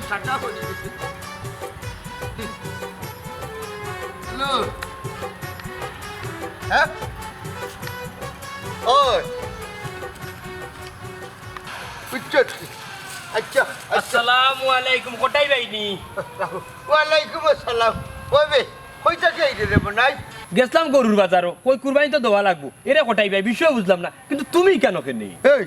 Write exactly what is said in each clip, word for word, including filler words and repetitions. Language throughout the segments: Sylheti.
কাটা পড়ি গেছে। হ্যালো। হ্যাঁ? ওই। বুঝছো কি? আচ্ছা, আচ্ছা। আসসালামু আলাইকুম, কটাই ভাই নি? ওয়ালাইকুম আসসালাম। ওই বে, কই থাকি আইলে রে মনাই? গেছলাম গরুর বাজারো, কই কুরবানি তো দেওয়া লাগবো। এরে কটাই ভাই, বিষয় বুঝলাম না, কিন্তু তুমি কেন কেনে? এই,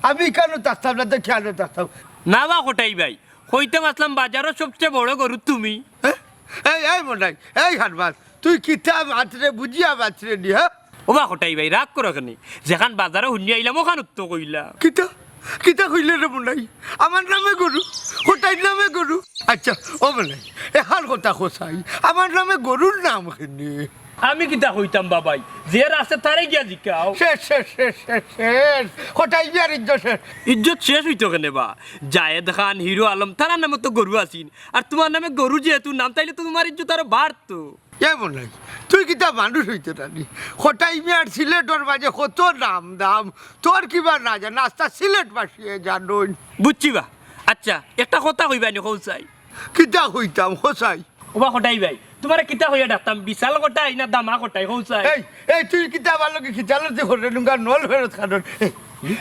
আমি কেন থাকতাম না, তো কেন থাকতাম? না বা কটাই ভাই, কইতাম আছলাম বাজারো সবচেয়ে বড় গরু তুমি। হ্যাঁ? এই, এই মনাই, এই হারবাস, তুই কিতা মাতরে বুঝিয়া মাতরে নি, হ্যাঁ? ও বা কটাই ভাই, রাগ করো কেনে? যেখান বাজারো হুনিয়া আইলাম, ওখান তো কইলাম। কিতা? কিতা কইলে রে মনাই? আমার নামে গরু? কটাইর নামে গরু? আচ্ছা, ও মনাই, এখান কথা কছাই, আমার নামে গরুর নাম কেনে? আমি কিতা কইতাম বাবাই, যে আছে তারে গিয়া জিকাও। শেষ, শেষ, শেষ, শেষ, শেষ। কটাই গিয়া ইজ্জত শেষ। ইজ্জত শেষ অইতো কেনে বা? জায়েদ খান, হিরো আলম, তারার নামে তো গরু আছিল। আর তুমার নামে গরু যেহেতু নাম, তাইলে তো তুমার ইজ্জত আরো বাড়তো। এ মনাই, তুই কিতা মানুষ অইতে পারলি? কটাই মিয়ার সিলেটর মাঝে কত নাম দাম, তোর কিবা না জানা, আস্তা সিলেট বাসিয়ে জানইন। বুঝছি বা। আচ্ছা, একটা কথা কইবায় নি, কও চাই। কিতা কইতাম, কও চাই? ও বা কটাই ভাই, তুমারে কিতা কইয়া ডাকতাম, বিশাল কটাই না দামা কটাই, কও চাই? এই, এই, তুই কিতা আমার লগে খিচালতি করে নুঙ্গা নল ফেরত খানোর? এই,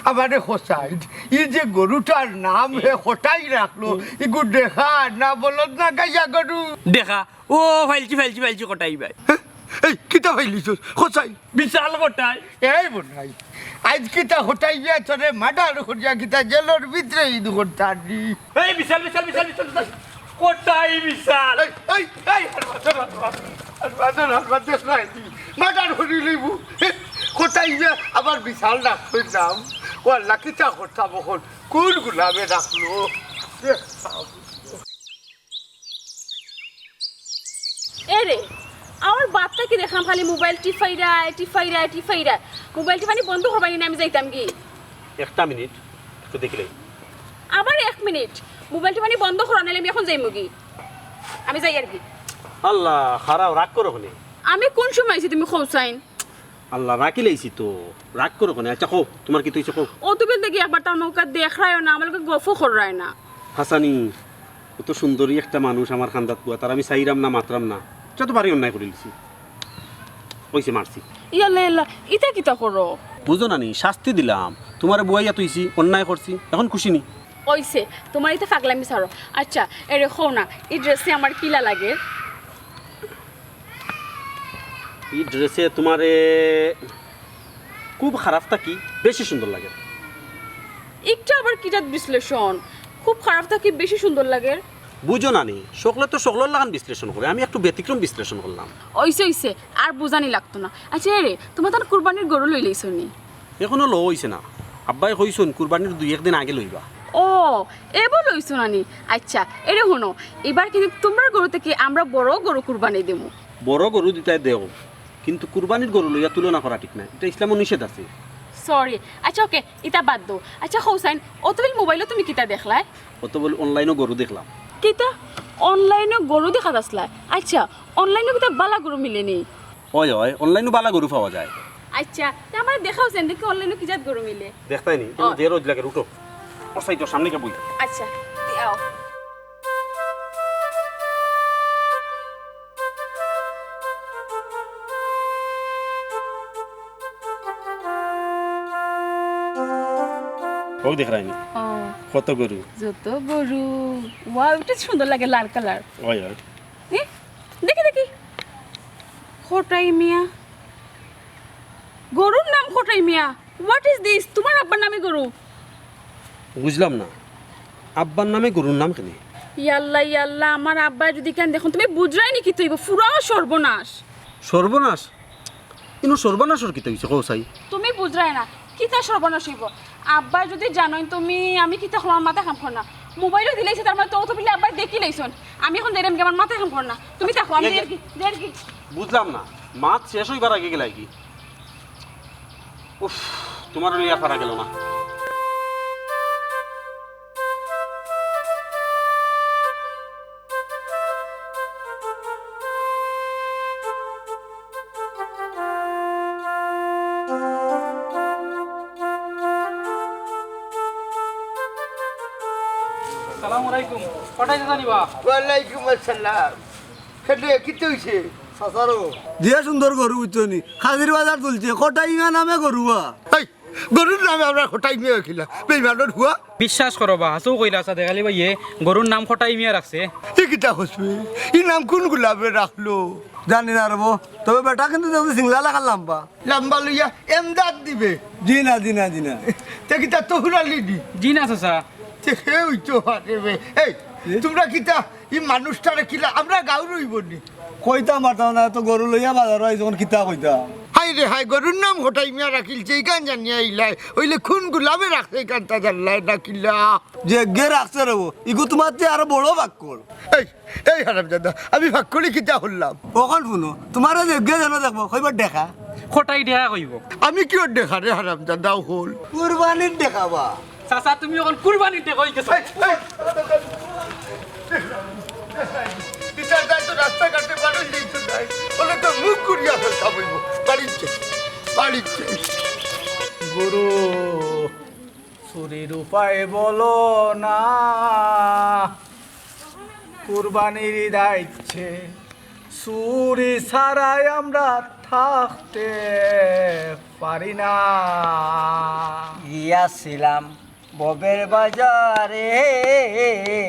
আমারে কও চাই, ই যে গরুটার নাম হে কটাই রাখলো, ইগু দেখা না বলদ না গাইয়া গরু? দেখা, ও, ফাইলছি, ফাইলছি, ফাইলছি, কটাই ভাই। হ্যাঁ? এই, কিতা ফাইলিছস? কও চাই। বিশাল কটাই। এই মনাই, আইজ কিতা কটাই গিয়া তোরে মার্ডার করিয়া কিতা জেলর ভিতরে ইদু করতারি। এই বিশাল, বিশাল, বিশাল, বিশাল, বিশাল। কটাই বিশাল। এই, এই, এই, হারবাদর, হারবাদর, হারবাদর, হারবাদর, দেখ না এটি। মার্ডার করি লইবো। এ, কটাই গিয়া আবার বিশাল ডাক কইলাম। ও আল্লাহ, কিতা করতাম অখন? কোন গুলামে ডাকলো? দেখ। এরে, আমার বাপটা কি দেখলাম খালি মোবাইল টিফাইরা, টিফাইরা, টিফাইরা। মোবাইল টিফানি বন্ধ করবানি না, আমি যাইতাম কি? একটা মিনিট, একটু দেখিলাই। আবার এক মিনিট, মোবাইল টিফানি বন্ধ করা, নাইলে আমি এখন যাইমু কি? আমি যাই আর কি। আল্লাহ, খারাও, রাগ করো কেনে? আমি কোন সময় আইছি তুমি কও চাইন? আল্লাহ, রাগি লাইছি তো, রাগ করো কেনে? আচ্ছা, কও, তুমার কিতা অইছে, কও। অতবেল দেখি একবার তার মুখ দেখরায়ও না, আমার লগে গফও কররায় না। হাসানি, অত সুন্দরী একটা মানুষ আমার খান্দাত পুয়া, তার আমি চাইরাম না, মাতরাম না, যত পারি অন্যায় করিলিছি। অইছে, মারছি। ইয়াল্লা, ইয়াল্লা, ইতা কিতা করো? বুঝো না নি, শাস্তি দিলাম, তুমারে বুয়াইয়া থইছি, অন্যায় করছি, এখন খুশি নি? অইছে, তুমার ইতা ফাগলামি ছাড়ো। আচ্ছা, এরে কও না, ই ড্রেসে আমার কিলা লাগে? ই ড্রেসে তুমারে খুব খারাপ থাকি বেশি সুন্দর লাগে। ইটা আবার কি জাত বিশ্লেষণ? খুব খারাপ থাকি বেশি সুন্দর লাগে? বুঝো না নি, সকলে তো সকলর লাখান বিশ্লেষণ করে, আমি একটু ব্যতিক্রম বিশ্লেষণ করলাম। অইছে, অইছে, আর বুঝানি লাগতো না। আচ্ছা, এরে, তুমার তান কুরবানির গরু লইলাইছো নি? এখনো লওয়া অইছে না। আব্বায় কইছইন কুরবানির দুই এক দিন আগে লইবা। ও, এবো লইছো না নি? আচ্ছা, এরে হুনো, এবার কিন্তু তুমরার গরু থাকি আমরা বড় গরু কুরবানি দিমু। বড় গরু দিতায় দেও, কিন্তু কুরবানির গরু লইয়া তুলনা করা ঠিক নায়, ইটা ইসলামো নিষেধ আছে। Sorry, আচ্ছা ওকে, ইতা বাদ দেও। আচ্ছা কও চাইন, অতবেল মোবাইলো তুমি কিতা দেখলায়? অতবেল অনলাইনো গরু দেখলাম। কিতা? অনলাইনো গরু দেখাত আছলায়? আচ্ছা, অনলাইনো কিতা বালা গরু মিলে নি? অয়, অয়, অনলাইনো বালা গরু পাওয়া যায়। আচ্ছা, তে আমারে দেখাও চাইন, দেখি অনলাইনো কি জাত গরু মিলে। দেখতায় নি, ও। যে রোজ লাগে, উঠো। ও সাইড, সামনে গিয়া বই। আচ্ছা, তে আও। ও দেখরায় নি? ও। কত গরু। যত গরু। Wow, ইটা সুন্দর লাগে, লাল কালার। অয়, অয়। এ, দেখি, দেখি। কটাই মিয়া। গরুর নাম কটাই মিয়া। What is this? তুমার আব্বার নামে গরু? বুঝলাম না, আব্বার নামে গরুর নাম কেনে? ইয়াল্লা, ইয়াল্লা, আমার আব্বায় যুদি কেনে দেখইন, তুমি বুঝরায় নি কিতা অইবো, পুরা সর্বনাশ। সর্বনাশ? ইনো সর্বনাশর কিতা অইছে, কও চাই? তুমি বুঝরায় না, কিতা সর্বনাশ অইবো? আব্বায় যুদি জানইন তুমি, আমি কিতা করমু, মাথা কাম করে না। মোবাইলো দিলাইছে, তার মানে তো অতবেলে আব্বায় দেখিলাইছইন। আমি এখন যাইরাম গি, আমার মাথা কাম করে না। তুমি থাকো, আমি যাই আর কি, যাই আর কি। বুঝলাম না, মাত শেষ অইবার আগে গেলায় কি? উফ, তুমারে লইয়া পারা গেল না। সালাম আলাইকুম। কটাই চাচা নিবা? ওয়ালাইকুম আসসালাম। কেনে, কিতা অইছে? চাচারও দিয়া সুন্দর গরু, বুঝছো নি? খাজির বাজার তুলছে, কটাই মিয়া নামে গরুয়া। এই, গরুর নামে আমরা কটাই মিয়া রাখিলা, বেইমানর ফুয়া। বিশ্বাস করো বা, হাছাউ কইলা চাচা, দেখালি ভাইয়ে গরুর নাম কটাই মিয়া রাখছে। ই কিতা কইছে? ই নাম কুন গোলামে রাখলো? জানি না রে বো, তবে বেটা কিন্তু দেখছি সিংলা লাখান লাম্বা। লাম্বা লইয়া এমদাদ দিবে। জি না, জি না, জি না। তে কিতা তহুরালি দি? জি না চাচা। তে হে অইতো পারে বে। এই, জি? তুমরা কিতা ই মানুষটারে কিলা, আমরা গাউর অইবো নি? কইতাম পারতাম না, তো গরু লইয়া বাজারো আইছি, অখন কিতা কইতাম? হায় রে হায়, গরুর নাম কটাই মিয়া রাখিলছে, ইখান জানিয়া ইলাই। অইলে কুন গোলামে রাখছে ইখান তা জানলাই না কিলা? যেগিয়ে রাখছে রে বো, ইগু তুমার তে আরো বড় ফাক্কর। এই, এই হারামজাদা, আমি ফাক্করি কিতা করলাম? অখন হুনো, তুমারে যেগিয়ে যেন দেখবো, কইবো দেখা। কটাই দেখা কইবো। আমি কিওর দেখা রে হারামজাদা অকল? কুরবানির দেখা বা। চাচা, তুমি অখন কুরবানির দেখা অই গেছো। এই, এই, বিচার যায় তো রাস্তাঘাটে বাড়ি দিতে যায়। বলে তো মুখ ঘুরিয়া ফেলতাম অইবো। বাড়িতে, বাড়িতে। গুরু, চুরির উপায় বলো না, কুরবানির ইচ্ছা, চুরি ছাড়াই আমরা থাকতে পারি না। গিয়াছিলাম ববের বাজারে, হে, হে।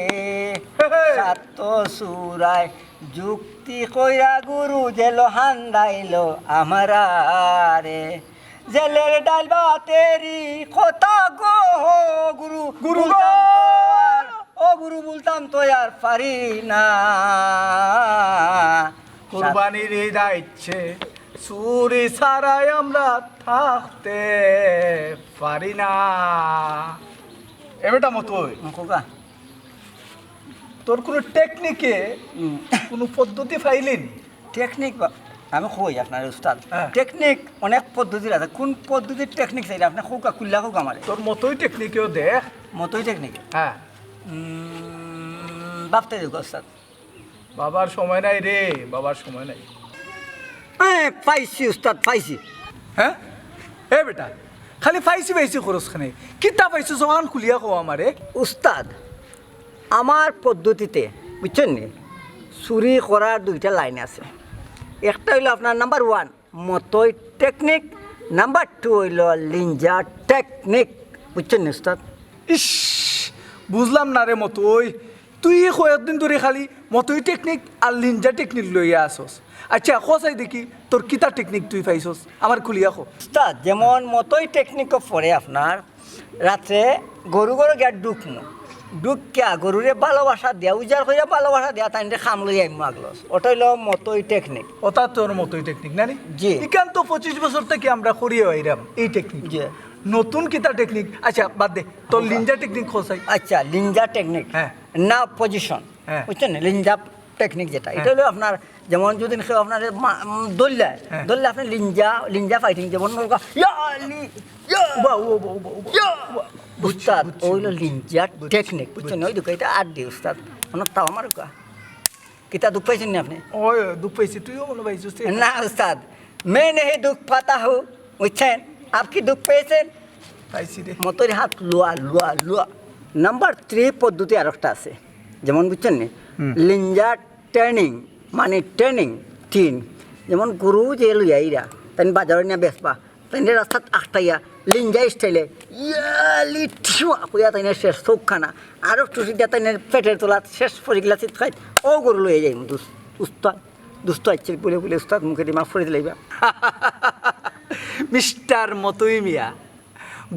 সাত চুরায় যুক্তি কইরা গুরু জেলো হান্দাইলো আমারারে। জেলের ডাইল ভাতেরি কথা গো গুরু, গুরু গো। বলতাম তো আর, ও গুরু বলতাম তো আর পারি না। কুরবানির ইচ্ছা, চুরি ছাড়াই আমরা থাকতে পারি না। এ বেটা মতই, হুম, খোকা। তোর কুনু টেকনিকে, হুম। কুনু পদ্ধতি পাইলি নি? টেকনিক বা-, আমি কই আপনারে উস্তাদ, হ্যাঁ। টেকনিক অনেক পদ্ধতির আছে। কুন পদ্ধতির টেকনিক চাইরা আপনে কউক্কা, খুলিয়া কউক্কা আমারে। তোর মতই টেকনিকেও দেখ। মতই টেকনিক? হ্যাঁ। উম, ভাবতে দেউক্কা উস্তাদ। বাবার সময় নাই রে, বাবার সময় নাই। এ, পাইছি উস্তাদ, পাইছি। হ্যাঁ? এ বেটা, খালি পাইছি পাইছি করস কেনে? কিতা পাইছস অখান খুলিয়া কও আমারে। উস্তাদ, আমার পদ্ধতিতে, বুঝছইন নি, চুরি করার দুইটা লাইন আছে। একটা অইলো আপনার নাম্বার ওয়ান, মতই টেকনিক, নাম্বার টু অইলো লিঞ্জা টেকনিক। বুঝছইন নি উস্তাদ? ইস, বুঝলাম না রে মতই, তুই কয়েকদিন ধরি খালি মতই টেকনিক আর লিঞ্জা টেকনিক লইয়া আছস। আচ্ছা, ক চাই দেখি, তোর কিতা টেকনিক তুই পাইছস? আমারে খুলিয়া ক। উস্তাদ, যেমন মতই টেকনিকও পড়ে আপনার, রাত্রে গরু ঘরো গিয়া ঢুকমু, ঢুকিয়া গরুরে ভালোবাসা দিয়া, উজাড় করিয়া ভালোবাসা দিয়া, তাইনরে কাম লইয়া আইমু আগলস। ওটা অইলো মতই টেকনিক। ওটা তোর মতই টেকনিক, না নি? জি। ইখান তো পঁচিশ বছর থাকি আমরা করিয়া আইরাম, এই টেকনিক। জি। নতুন কিতা টেকনিক? আচ্ছা, বাদ দে, তোর লিঞ্জা টেকনিক ক চাই। আচ্ছা, লিঞ্জা টেকনিক। হ্যাঁ। না পজিশন। হ্যাঁ। বুঝছইন নি? লিঞ্জা টেকনিক যেটা, হ্যাঁ। এটা অইলো আপনার, যেমন যদি কেউ আপনারে মা-, উম, ধরলে, হ্যাঁ। ধরলে আপনে লিঞ্জা, লিঞ্জা ফাইটিং যেমন ওরকম, ইয়া আলি, ইয়া, উবা, উবা, উবা, উবা, উবা। ইয়া। উবা। বুঝছি, উস্তাদ, বুঝছি, ওইলো বুঝছি। লিঞ্জা বুঝছি, টেকনিক, বুঝছইন নি? ওই দেখো, এটা আর দি উস্তাদ। মানে তাও আমার কা-, কিতা দুখ পাইছইন নি আপনে? ওই, দুখ পাইছি, তুইও মনে পাইছস, ঠিক আছে। না উস্তাদ, मैं नहीं दुख पाता हूँ, বুঝছইন? আপনি দুখ পেয়েছেন? পাইছি রে। মতইর হাত লুয়া, লুয়া, লুয়া। নাম্বার থ্রি পদ্ধতি আরেকটা আছে, যেমন বুঝছইন নি? হুম। লিঞ্জা ট্রেনিং, মানে ট্রেনিং তিন। যেমন গরু যে লইয়া আইরা, তাইন বাজারো নিয়া বেচবা, তাইনরে রাস্তাত আটকাইয়া, লিঞ্জা স্টাইলে, ইয়ালি ঠিয়া কইয়া তাইনর শেষ চউখখানা, আরো টুসি দিয়া তাইনর পেটর তলাত শেষ ফড়িগিলা চিৎকাইত, অউ গরু লইয়া যাইমু, দুস-, উস্তাদ, দুস্ত আইছে বুলে বুলে উস্তাদ মুখেদি মাফ করি দিলাইবা। মিস্টার মতই মিয়া,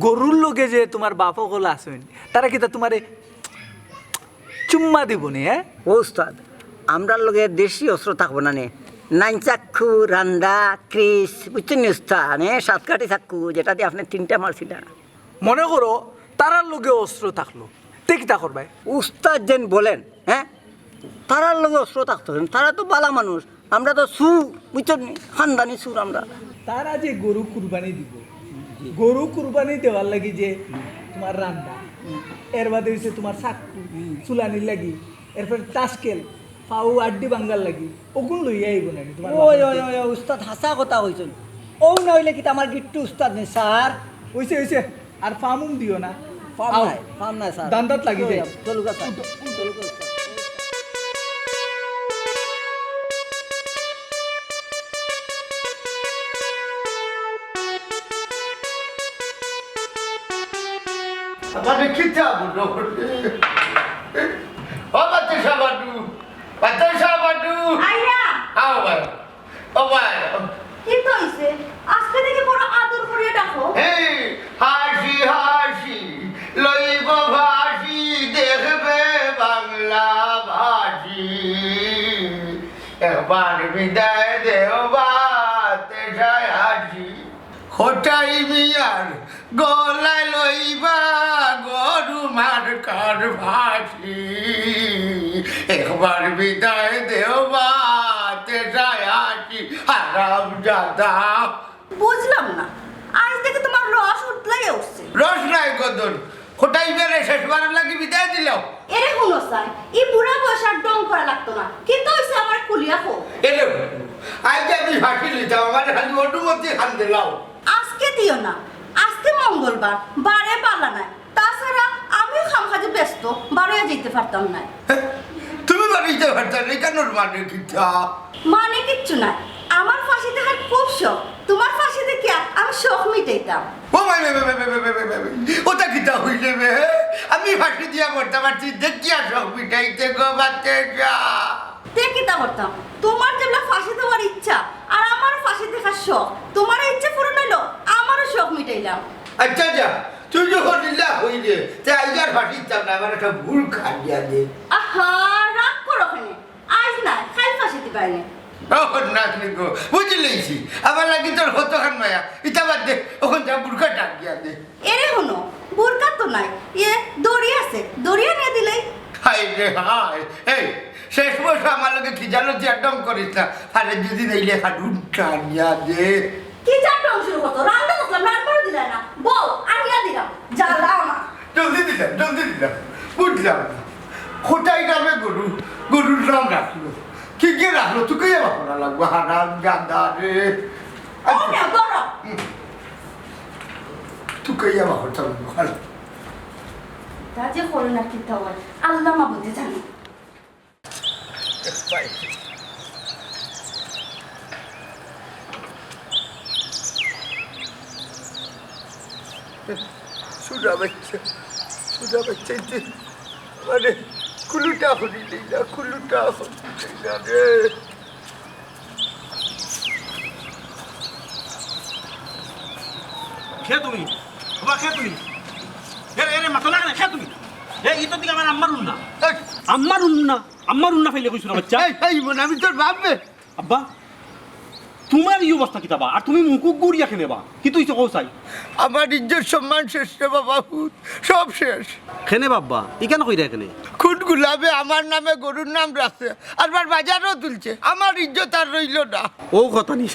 গরুর লগে যে তুমার বাপ অকল আছইন, তারা কিতা তুমারে চুম্মা দিবো নি, হ্যাঁ? ও উস্তাদ, আমরার লগে দেশি অস্ত্র থাকবো না নি? নাইনচাক্কু, রান্দা, ক্রিস, বুঝছইন নি উস্তাদ, হ্যাঁ? সাতকাঠি চাক্কু, যেটা দিয়া আপনে তিনটা মারছিলা। মনে করো, তারার লগে অস্ত্র থাকলো, তে কিতা করবায়? উস্তাদ যেন বলেন, হ্যাঁ? তারার লগে অস্ত্র থাকতো কেন? তারা তো বালা মানুষ, আমরা তো চুর, বুঝছো নি? খানদানি চুর আমরা। তারা যে গরু কুরবানি দিবো, গরু কুরবানি দেওয়ার লাগি যে তুমার রান্দা, এর বাদে অইছে তুমার চাক্কু, চুলানির লাগি, এরপর তাসকেল, পাও আড্ডি ভাঙ্গার লাগি, অগুন লইয়া আইবো না নি তুমার ওই, বাপে? ওই, ওই, ওই, উস্তাদ হাছা কথা কইছইন। অউ না অইলে কিতা আমার গিট্টু উস্তাদ নি, স্যার? অইছে, অইছে, আর ফামুম দিও না। ফার্ম আও। নাই, ফার্ম নাই, স্যার। ধান্দাত লাগি যাই। চলুক, স্যার। চলুক, স্যার। আমারে কিতা বুঝো? ও বাচ্চা সাবাদু, বাচ্চা সাবাদু। আইয়া। আও ভাই। ও ভাই। কিতা অইছে? আজকে দেখি বড় আদর করিয়া ডাকো। এই, হাসি হাসি লইব ফাঁসি, দেখবে বাংলাবাসী। একবার বিদায় দেও বাতেশায় হাসি। কটাই মিয়ার গলায় লইবা গরু মার্কার ফাঁসি। একবার বিদায় দেও বাতেশায় হাসি, হারামজাদা। বুঝলাম না, আইজ দেখি তুমার রস উতলাইয়া উঠছে। রস নাই গদন, কটাই মিয়ারে শেষবারের লাগি বিদায় দিলাও। এরে হুনো চাই, ই বুড়া বয়সে আর ঢং করা লাগতো না। কিতা অইছে আমারে খুলিয়া কও। এরে, আইজ আমি ফাঁসি লইতাম, আমারে খালি অনুমতি খান দিলাও। আজকে দিও না, আজকে মঙ্গলবার, বারে বালা নাই। তাছাড়া আমিও কাম কাজে ব্যস্ত, বারইয়া যাইতে পারতাম নায়। হে, তুমি বারইতে পারতায় নায়, ইখানর মানে কিতা? মানে কিচ্ছু নায়, আমার ফাঁসি দেখার খুব শখ। তুমার ফাঁসি দেখিয়া আমি শখ মিটাইতাম। ও ভাই, ভাই, ভাই, ওটা কিতা অইলে বে? আমি ফাঁসি দিয়া মরতাম আর তুই দেখিয়া শখ মিটাইতে গো বাচ্চা। তে কিতা করতাম? তুমার যেবলা ফাঁসি দেওয়ার ইচ্ছা, আর আমার ফাঁসি দেখার শখ। তুমারও ইচ্ছা পূরণ অইলো, আমারও শখ মিটাইলাম। আচ্ছা যা, তুই যখন ইলা কইলে, তে আইজ আর ফাঁসি দিতাম না, আমার একটা বুরকা আনিয়া দে। আহা, রাগ করো কেনে? আইজ না, কাইল ফাঁসি দিবায়নে। ও নাতনি গো, বুঝিলাইছি, আমার লাগি তোর কতখান মায়া, ইতা বাদ দে, অখন যা বুরকাটা আনিয়া দে। এরে হুনো, বুরকা তো নাই, ইয়ে দড়ি আছে, দড়ি আনিয়া দিলেই। হায় রে হায়, এই শেষ বয়সো আমার লগে খিজালতি আর ঢং করিস না, আরে যদি নাইলে হাডুটা আনিয়া দে। কি যা ঢং শুরু করছো? রান্দা করলাম, রান্নাও দিলা না, বউ আনিয়া দিলাম, জ্বালা আমার। জলদি দিলাম, জলদি দিলাম, বুঝলাম না। কোথায় যাবে গরু, গরুর নাম রাখলো, কি গিয়ে রাখলো, তুই কে বাপরা লাগবো, হারামজাদা রে। ও না, বড়। হুম। তুই কইয়া বাবা, চল, বল। তা যে করো না, কিতা হয়, আল্লাহ মাবুদে জানে। সুজা বাচ্চা, সুজা বাচ্চা, এই যে, মানে, কুলুটা হরি লইলা, কুলুটা হরি লইলা রে। কে তুমি? বাবা, কে তুমি? এ, এ, এরে মাতো না কেনে? কে তুমি? এ, ইতো দিকে আমার আম্মার উন্না। এই! আম্মার উন্না, আম্মার উন্না ফাইলে কইছো না, বাচ্চা? এই, এই, মনে আমি তোর বাপ বে। আব্বা, তুমার ই অবস্থা কিতা বা? আর তুমি মুখ ঘুরিয়া কেনে বা? কিতা অইছে কও চাই? আমার ইজ্জত সম্মান শেষ রে বাবা, হুত, সব শেষ। কেনে বাবা, ইখান কইরা কেনে? কোন গুলাবে আমার নামে গরুর নাম রাখছে, আরবার বাজারও তুলছে, আমার ইজ্জত আর রইলো না। ও কথা নি।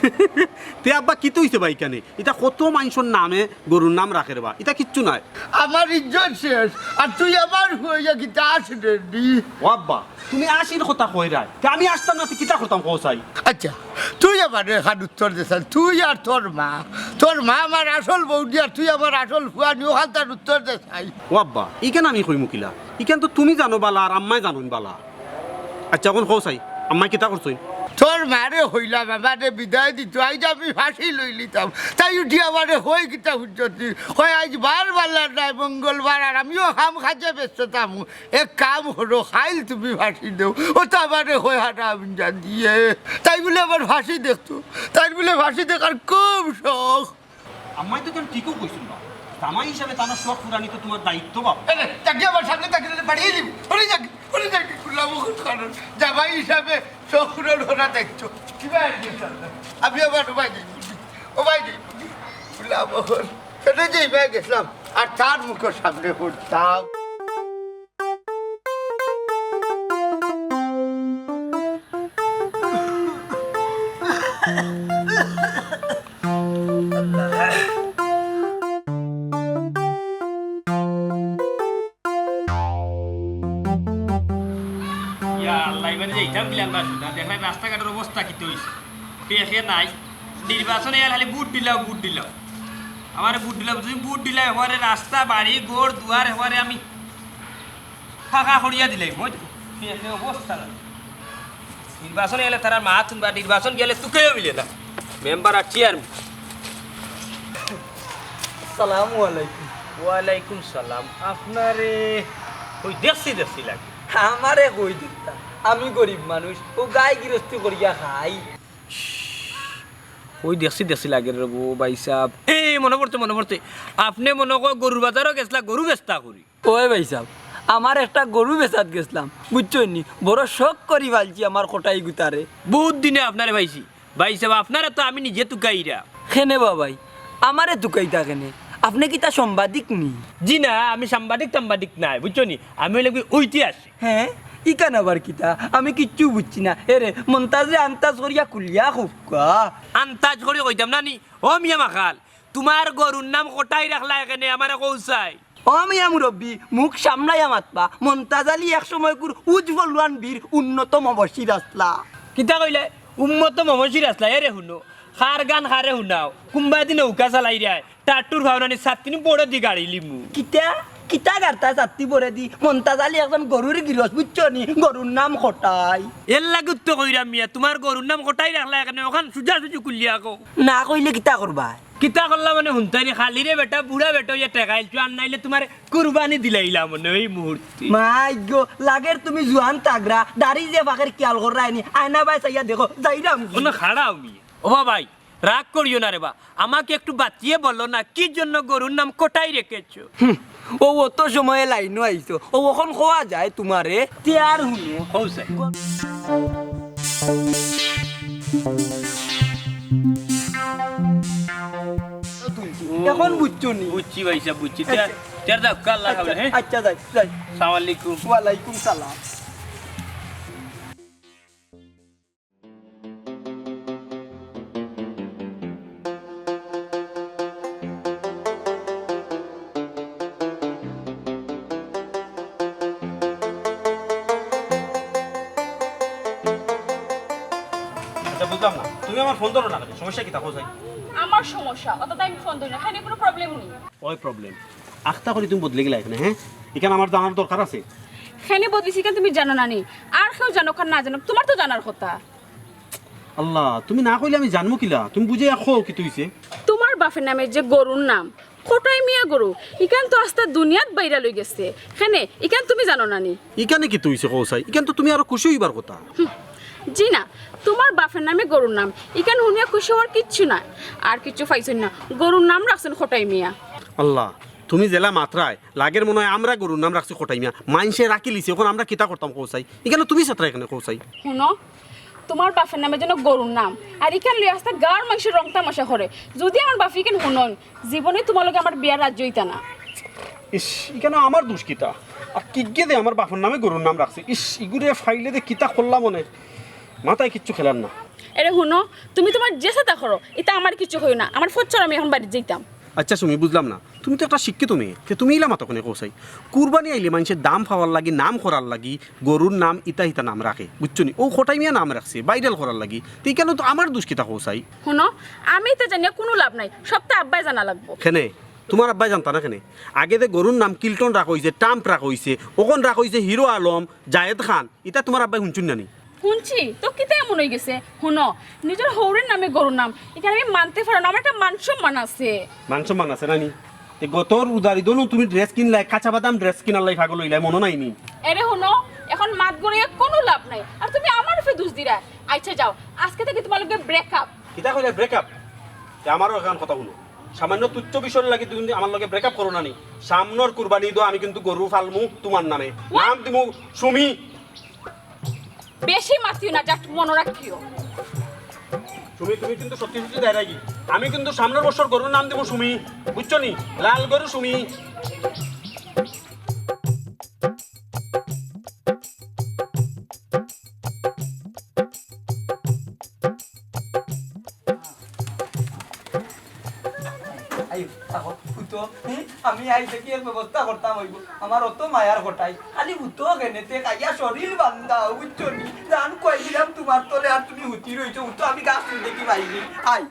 তে আব্বা, কিতা অইছে বা ইখানে? ইতা কত মানষর নামে গরুর নাম রাখের বা, ইতা কিচ্ছু নায়। আমার ইজ্জত শেষ, আর তুই আমার হইয়া কিতা আসরে দি? ও আব্বা, তুমি আসির কথা কইরায়, তে আমি আসতাম না, তে কিতা করতাম কও চাই? আচ্ছা, তুই আমারে এখান উত্তর দে চাই, তুই আর তোর মা, তোর মা আমার আসল বউডি, আর তুই আমার আসল ফুয়ানি, অখানতার উত্তর দে চাই। ও আব্বা, ইখান আমি কইমু কিলা? ইখান তো তুমি জানো বালা, আর আম্মায় জানইন বালা। আচ্ছা, অখন কও চাই, আম্মায় কিতা করছইন? তোর মারে কইলাম, আমারে বিদায় দিতো, আইজ আমি ফাঁসি লইলিতাম। তাই উঠি আমারে কয় কিতা হুজ্জতি? কয়, "আইজ বার বালা নাই, মঙ্গলবার, আর আমিও কাম কাজে ব্যস্ত থাকমু। এক কাম করো, কাইল তুমি ফাঁসি দেও।" অতা আমারে কয় হারামজাদিয়ে। তাই বুলে আমার ফাঁসি দেখতো, তাই বুলে ফাঁসি দেখার খুব শখ। আম্মায় তো কেন ঠিকও কইছইন বা। জামাই হিসাবে তান শখ পুরানি তো তুমার দায়িত্ব বাবা। এ রে, তাকে আমার সামনে তাকে বাড়িয়ে দিবি। ওরে যাক, ওরে যাক, খুললাম ওখান কারণ। জামাই হিসাবে শখ পূরণ করা দায়িত্ব। কি ভাই, কি ভাই? আমি আবার ও ভাই যাই, ও ভাই যাই। খুললাম ওখান। সেটা যেই ভাই গেছিলাম, আর তার মুখের সামনে পড়তাম। ইয়া আল্লাহ, ইবারে যাইতাম কিলা আমরা সুদা? দেখরায় রাস্তাঘাটর অবস্থা কিতা অইছে? পেশে নাই। নির্বাচনে আইয়া খালি ভোট দিলাও, ভোট দিলাও। আমারে ভোট দিলাম, তুমি ভোট দিলাই, এবারে রাস্তা, বাড়ি, ঘর, দুয়ার, এবারে আমি ফাঁকা করিয়া দিলাই। ওই দেখো, কি একটা অবস্থা না। নির্বাচন গেলে তারা মা তুনবা, নির্বাচন গেলে তুকেও মিলে না। মেম্বার আর চেয়ারম্যান। সালামু আলাইকুম। ওয়ালাইকুম সালাম। আপনারে ওই দেখছি দেখছি লাগে। আমারে কই দিতা, আমি গরিব মানুষ, ও গাই গিরস্তি করিয়া খাই। ওই দেখছি দেখছি লাগে রে বো ভাই সাহেব। এই মনে পড়ছে, মনে পড়ছে। আপনে মনে কয় গরুর বাজারো গেছলা, গরু বেচতা করি। ওই ভাই সাহেব, আমার একটা গরু বেচাত গেছলাম, বুঝছইন নি? বড় শখ করি পালছি আমার কটাই গুতারে। বহুত দিনে আপনারে পাইছি। ভাই সাহেব, আপনারে তো আমি নিজে তুকাইরা। কেনে বা ভাই, আমারে তুকাইতা কেনে? আপনে কিতা সাংবাদিক নি? জি না, আমি সাংবাদিক টাংবাদিক নায়, বুঝছো নি? আমি অইলাম গি ঐতিহাসিক। হে, ইখান আবার কিতা? আমি কিচ্ছু বুঝছি না। এরে, মন্তাজরে আন্তাজ করিয়া খুলিয়া কউক্কা। আন্তাজ করি কইতাম না নি? ও মিয়া মাখাল, তুমার গরুর নাম কটাই রাখলা কেনে, আমারে কও চাই। ও মিয়া মুরব্বি, মুখ সামলাইয়া মাতবা। মন্তাজ আলী এক সময়কুর উজ ফলওয়ান বীর উন্নত মবশির আছলা। কিতা কইলে? উন্নত মবশির আছলা? এরে হুনো, কার গান কারে হুনাও? কুম্বাদি নৌকা চালাইরায়, টাট্টুর ভাওনানি ছাত্তিনি বড়দি গাড়ি লিমু। কিতা? কিতা গাড়তায় ছাত্তি বড়দি? মন্তাজ আলী একজন গরুর গিরস, বুঝছো নি? গরুর নাম কটাই। এরলাগি তো কইরাম মিয়া, তুমার গরুর নাম কটাই রাখলা কেনে, অখান সুজা সুজি খুলিয়া কও। না কইলে কিতা করবায়? কিতা করলা মানে হুনতায় নি, খালি রে বেটা, বুড়া বেটা অইয়া ঠেকাইলছো, আর নাইলে তুমারে কুরবানি দিলাইলাম মনে অউ মুহূর্তে। মাই গো, লাগের তুমি জুয়ান তাগড়া, দাড়ি যে ফাকের খিয়াল কররায় নি, আয়না বায় চাইয়া দেখো, যাইরাম গি। অনো খাড়াও মিয়া। ও বা ভাই, রাগ করিও না রে বা, আমাকে একটু বাঁচিয়ে বলো না, কি জন্য গরুর নাম কটাই রেখেছো? হুম, ও অত সময়ে লাইনো আইছো, ও অখন কওয়া যায় তুমারে? তে আর হুনো। কও চাই। অখন বুঝছো নি? বুঝছি ভাই সাহেব, বুঝছি। তে আর, আচ্ছা। তে আর যাও, আল্লাহ আচ্ছা, হাওলে, হ্যাঁ? আচ্ছা, যাই, যাই। সালাম আলাইকুম। ওয়ালাইকুম সালাম। আচ্ছা, বুঝলাম না, তুমি আমার ফোন ধরো না কেনে? সমস্যা কিতা, কও চাই? আমার সমস্যা? অততা আমি ফোন ধরি না, কেনে কুনু problem নি। ওই problem। আখতা করি তুমি বদলি গেলায় কেনে, হ্যাঁ? ইখান আমার জানার দরকার আছে। কেনে বদলিছি ইখান তুমি জানো না নি? আর কেউ জানুক আর না জানুক, তুমার তো জানার কথা। আল্লাহ, তুমি না কইলে আমি জানমু কিলা? তুমি বুঝাইয়া কও কিতা অইছে? তুমার বাপের নামে যে গরুর নাম, কটাই মিয়া গরু, ইখান তো আস্তা দুনিয়াত viral অইগেছে। কেনে, ইখান তুমি জানো না নি? ইখানে কিতা অইছে কও চাই? ইখান তো তুমি আরো খুশি অইবার কথা। হুম, জি না, তুমার বাপের নামে গরুর নাম, ইখান হুনিয়া খুশি অওয়ার কিচ্ছু নাই। আর কিচ্ছু পাইছইন না, গরুর নাম রাখছইন কটাই মিয়া। আল্লাহ, তুমি যেলা মাতরায়, লাগের মনে অয় আমরা গরুর নাম রাখছি কটাই মিয়া। মাইনষে রাখিলিছে, অখন আমরা কিতা করতাম কও চাই? ইখান তুমি ছাতরায় কেনে কও চাই? হুনো, তুমার বাপের নামে যেন গরুর নাম, আর ইখান লইয়া আস্তা গাঁওর মাইনষে রং তামাশা করে। যুদি আমার বাপে ইখান হুনইন, জীবনে তুমার লগে আমার বিয়া রাজি অইতা না। ইস, ইখান আমার দুষ কিতা? আর কিগে দে আমার বাপের নামে গরুর নাম রাখছে। ইস, ইগুরে পাইলে দে কিতা করলাম অনে, মাথায় কিচ্ছু খেলার না। এরে হুনো, তুমি তুমার যে ছাতা করো, ইতা আমারে কিচ্ছু কইও না। আমার ফচ্চর আমি অখন বাড়িত যাইতাম। আচ্ছা সুমি, বুঝলাম না, তুমি তো একটা শিক্ষিত মেয়ে, তে তুমি ইলা মাতো কেনে কও চাই? কুরবানি আইলে মাইনষে দাম পাওয়ার লাগি, নাম করার লাগি, গরুর নাম ইতা হিতা নাম রাখে, বুঝছো নি? অউ কটাই মিয়া নাম রাখছে viral করার লাগি, তে ইখান তো আমার দুষ কিতা কও চাই? হুনো, আমি ইতা জানিয়া কুনু লাভ নাই, সবতা আব্বায় জানা লাগবো। কেনে? তুমার আব্বায় জানতা না কেনে? আগে যে গরুর নাম কিল্টন রাখা অইছে, ট্রাম্প রাখা অইছে, অখন রাখা অইছে হিরো আলম, জায়েদ খান, ইতা তুমার আব্বায় হুনছইন না নি? হুনছি, তো কিতা এমন অইগেছে? হুনো, নিজর হউরর নামে গরুর নাম, ইখান আমি মানতে পাররাম না, আমার একটা মান সম্মান আছে। মান সম্মান আছে না নি? তে গতর উদারি দনু তুমি dress কিনলায়, কাঁচা বাদাম dress কিনার লাগি পাগল অইলায়, মনো নাই নি? এরে হুনো, অখন মাত ঘুরাইয়া কুনু লাভ নাই, আর তুমি আমার উপরে দুষ দিরায়। আচ্ছা যাও, আজকে থাকি তুমার লগে break up। কিতা কইলায় break up? তে আমারও অখান কথা হুনো, সামান্য তুচ্ছ বিষয়র লাগি তুমি আমার লগে break up করো না নি? সামনর কুরবানি ইদো আমি কিন্তু গরু পালমু তুমার নামে। What? নাম দিমু সুমি। বেশি মাতিও না, just মনো রাখিও। সুমি, তুমি কিন্তু সত্যি সত্যি দায় রাখি। আমি কিন্তু সামনর বছর গরুর নাম দিমু সুমি, বুঝছো নি? লাল গরু সুমি। আই, তাকো, হুতো, হুম, আমি আই দেখি এর ব্যবস্থা করতাম অইবো। আমার অত মায়ার কটাই, খালি হুতো কেনে তে খাইয়া শরীল বান্ধা, বুঝছো নি? জান কই দিলাম তুমার তলে, আর তুমি হুতি রইছো, হুতো আমি গাছ তুলতে কি পাইনি। আই।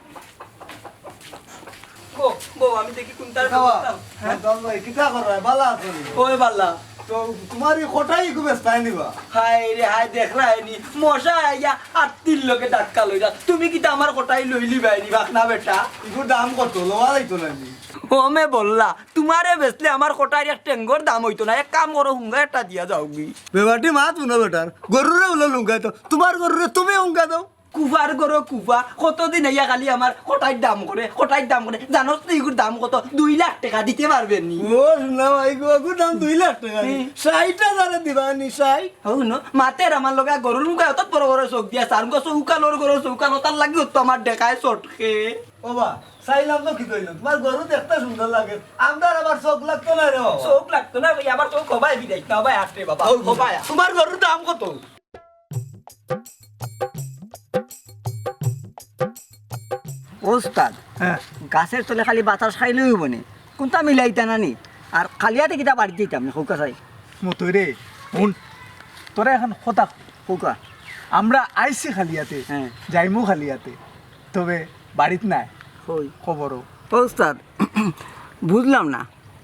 বউ, বউ, আমি দেখি কোনটার বাবা, করতাম। হ্যাঁ? বাবা, কিতা কররায়? বালা আছো নি? ওই বালা। তো তুমার ই কটাই খুব স্থায়ী নিবা? হায় রে হায়, দেখরায় নি, মশা আইয়া আত্তির লগে ধাক্কা লইরা। তুমি কিতা আমার কটাই লইলিবায় নি, বাকনা বেটা? ইগুর দাম কত? লওয়া যাইতো না নি? ও মে বললা, তুমারে বেচলে আমার কটাইর এক টেঙ্গর দাম অইতো না। এক কাম করো, হুঙ্গা একটা দিয়া যাওগি। বেবাটি মাত হুনো বেটার, গরুরে উলো লুঙ্গাই তো, তুমার গরুরে তুমি হুঙ্গা দাও। কুফার গরু কুফা, কতদিন আইয়া খালি আমার কটাইর দাম করে, কটাইর দাম করে। জানোস তো ইগুর দাম কত? দুই লাখ টেকা দিতে পারবে নি। ও সোনা ভাই গো, ইগুর দাম দুই লাখ টেকা নি? হুম। ষাইট হাজারে দিবা নি, ষাইট? ও হুনো, মাতের আমার লগে গরুর মুখে অত বড় বড় চোখ দিয়া, সার মুখে চৌকানোর গরু চৌকানো, তার লাগি তো আমার দেখায় চটকে। ও বা, চাইলাম তো কি কইলো, তুমার গরু দেখতে সুন্দর লাগে, আমরার আবার চোখ লাগতো না রে বাবা। চোখ লাগতো না, ওই আমার চোখ হবাই বিদায়, না হবাই আটরে বাবা, ও, হবাই। তুমার গরুর দাম কত? ও উস্তাদ, হ্যাঁ। গাছর তলে খালি বাতাস খাইলেউ অইবো নি, কুনটা মিলাইতা না নি? আর খালি আতে কিতা বাড়িত যাইতাম নি, কউক্কা চাই। মতই রে, হুন, তোরে এখন কথা কই। কউক্কা। আমরা আইছি খালি আতে, হ্যাঁ। যাইমু খালি আতে, তবে বাড়িত নায়। কই? কবরো। ও উস্তাদ, বুঝলাম না,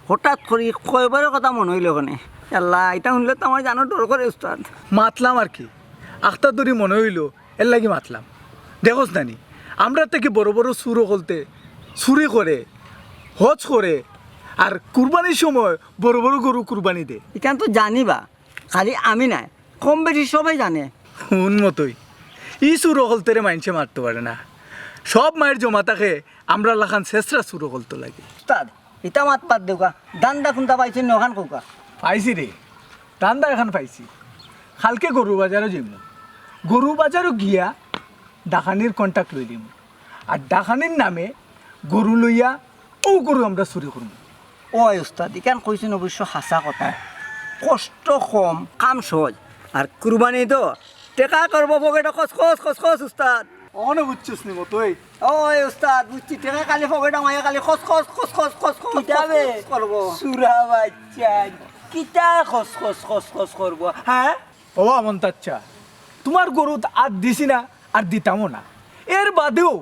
হঠাৎ করি কয়বারর কথা মনো অইলো কেনে? আল্লাহ, ইটা হুনলে তো আমার জানো ডর করে উস্তাদ। মাতলাম আর কি, আখতা ধরি মনো অইলো, এরলাগি মাতলাম। দেখোস না নি, আমরার থাকি বড় বড় চুর অকলতে চুরি করে, হজ করে, আর কুরবানির সময় বড় বড় গরু কুরবানি দে। ইখান তো জানি বা, খালি আমি নায়, কম বেশি সবাই জানে। হুন মতই, ই চুর অকলতরে মাইনষে মারতো পারে না। সব মাইর জমা থাকে আমরার লাখান ছেছরা চুর অকলতর লাগি। উস্তাদ, ইতা মাত বাদ দেউক্কা, ধান্দা কুনটা পাইছইন নি অখান কউক্কা। পাইছি রে, ধান্দা এখান পাইছি। কালকে গরু বাজারো যাইমু, গরু বাজারো গিয়া ডাকানির contact লইলিমু, আর ডাকানির নামে গরু লইয়া অউ গরু আমরা চুরি করমু। ওই উস্তাদ, ইখান কইছইন অবশ্য হাছা কথা। কষ্ট কম, কাম সহজ। আর কুরবানি তো টেকা করবো পকেটো খস খস খস খস উস্তাদ। অনে বুঝছস নি মতই? ওই উস্তাদ, বুঝছি, টেকা খালি পকেটো মাইয়া খালি খস খস খস খস খস খস কিতা বে? খস করবো। চুরা বাইচ্চা, কিতা খস খস খস খস করবো, হ্যাঁ? ও আমন্তাচ্চা, তুমার গরুত আত দিছি না, আর দিতামও না। এর বাদেও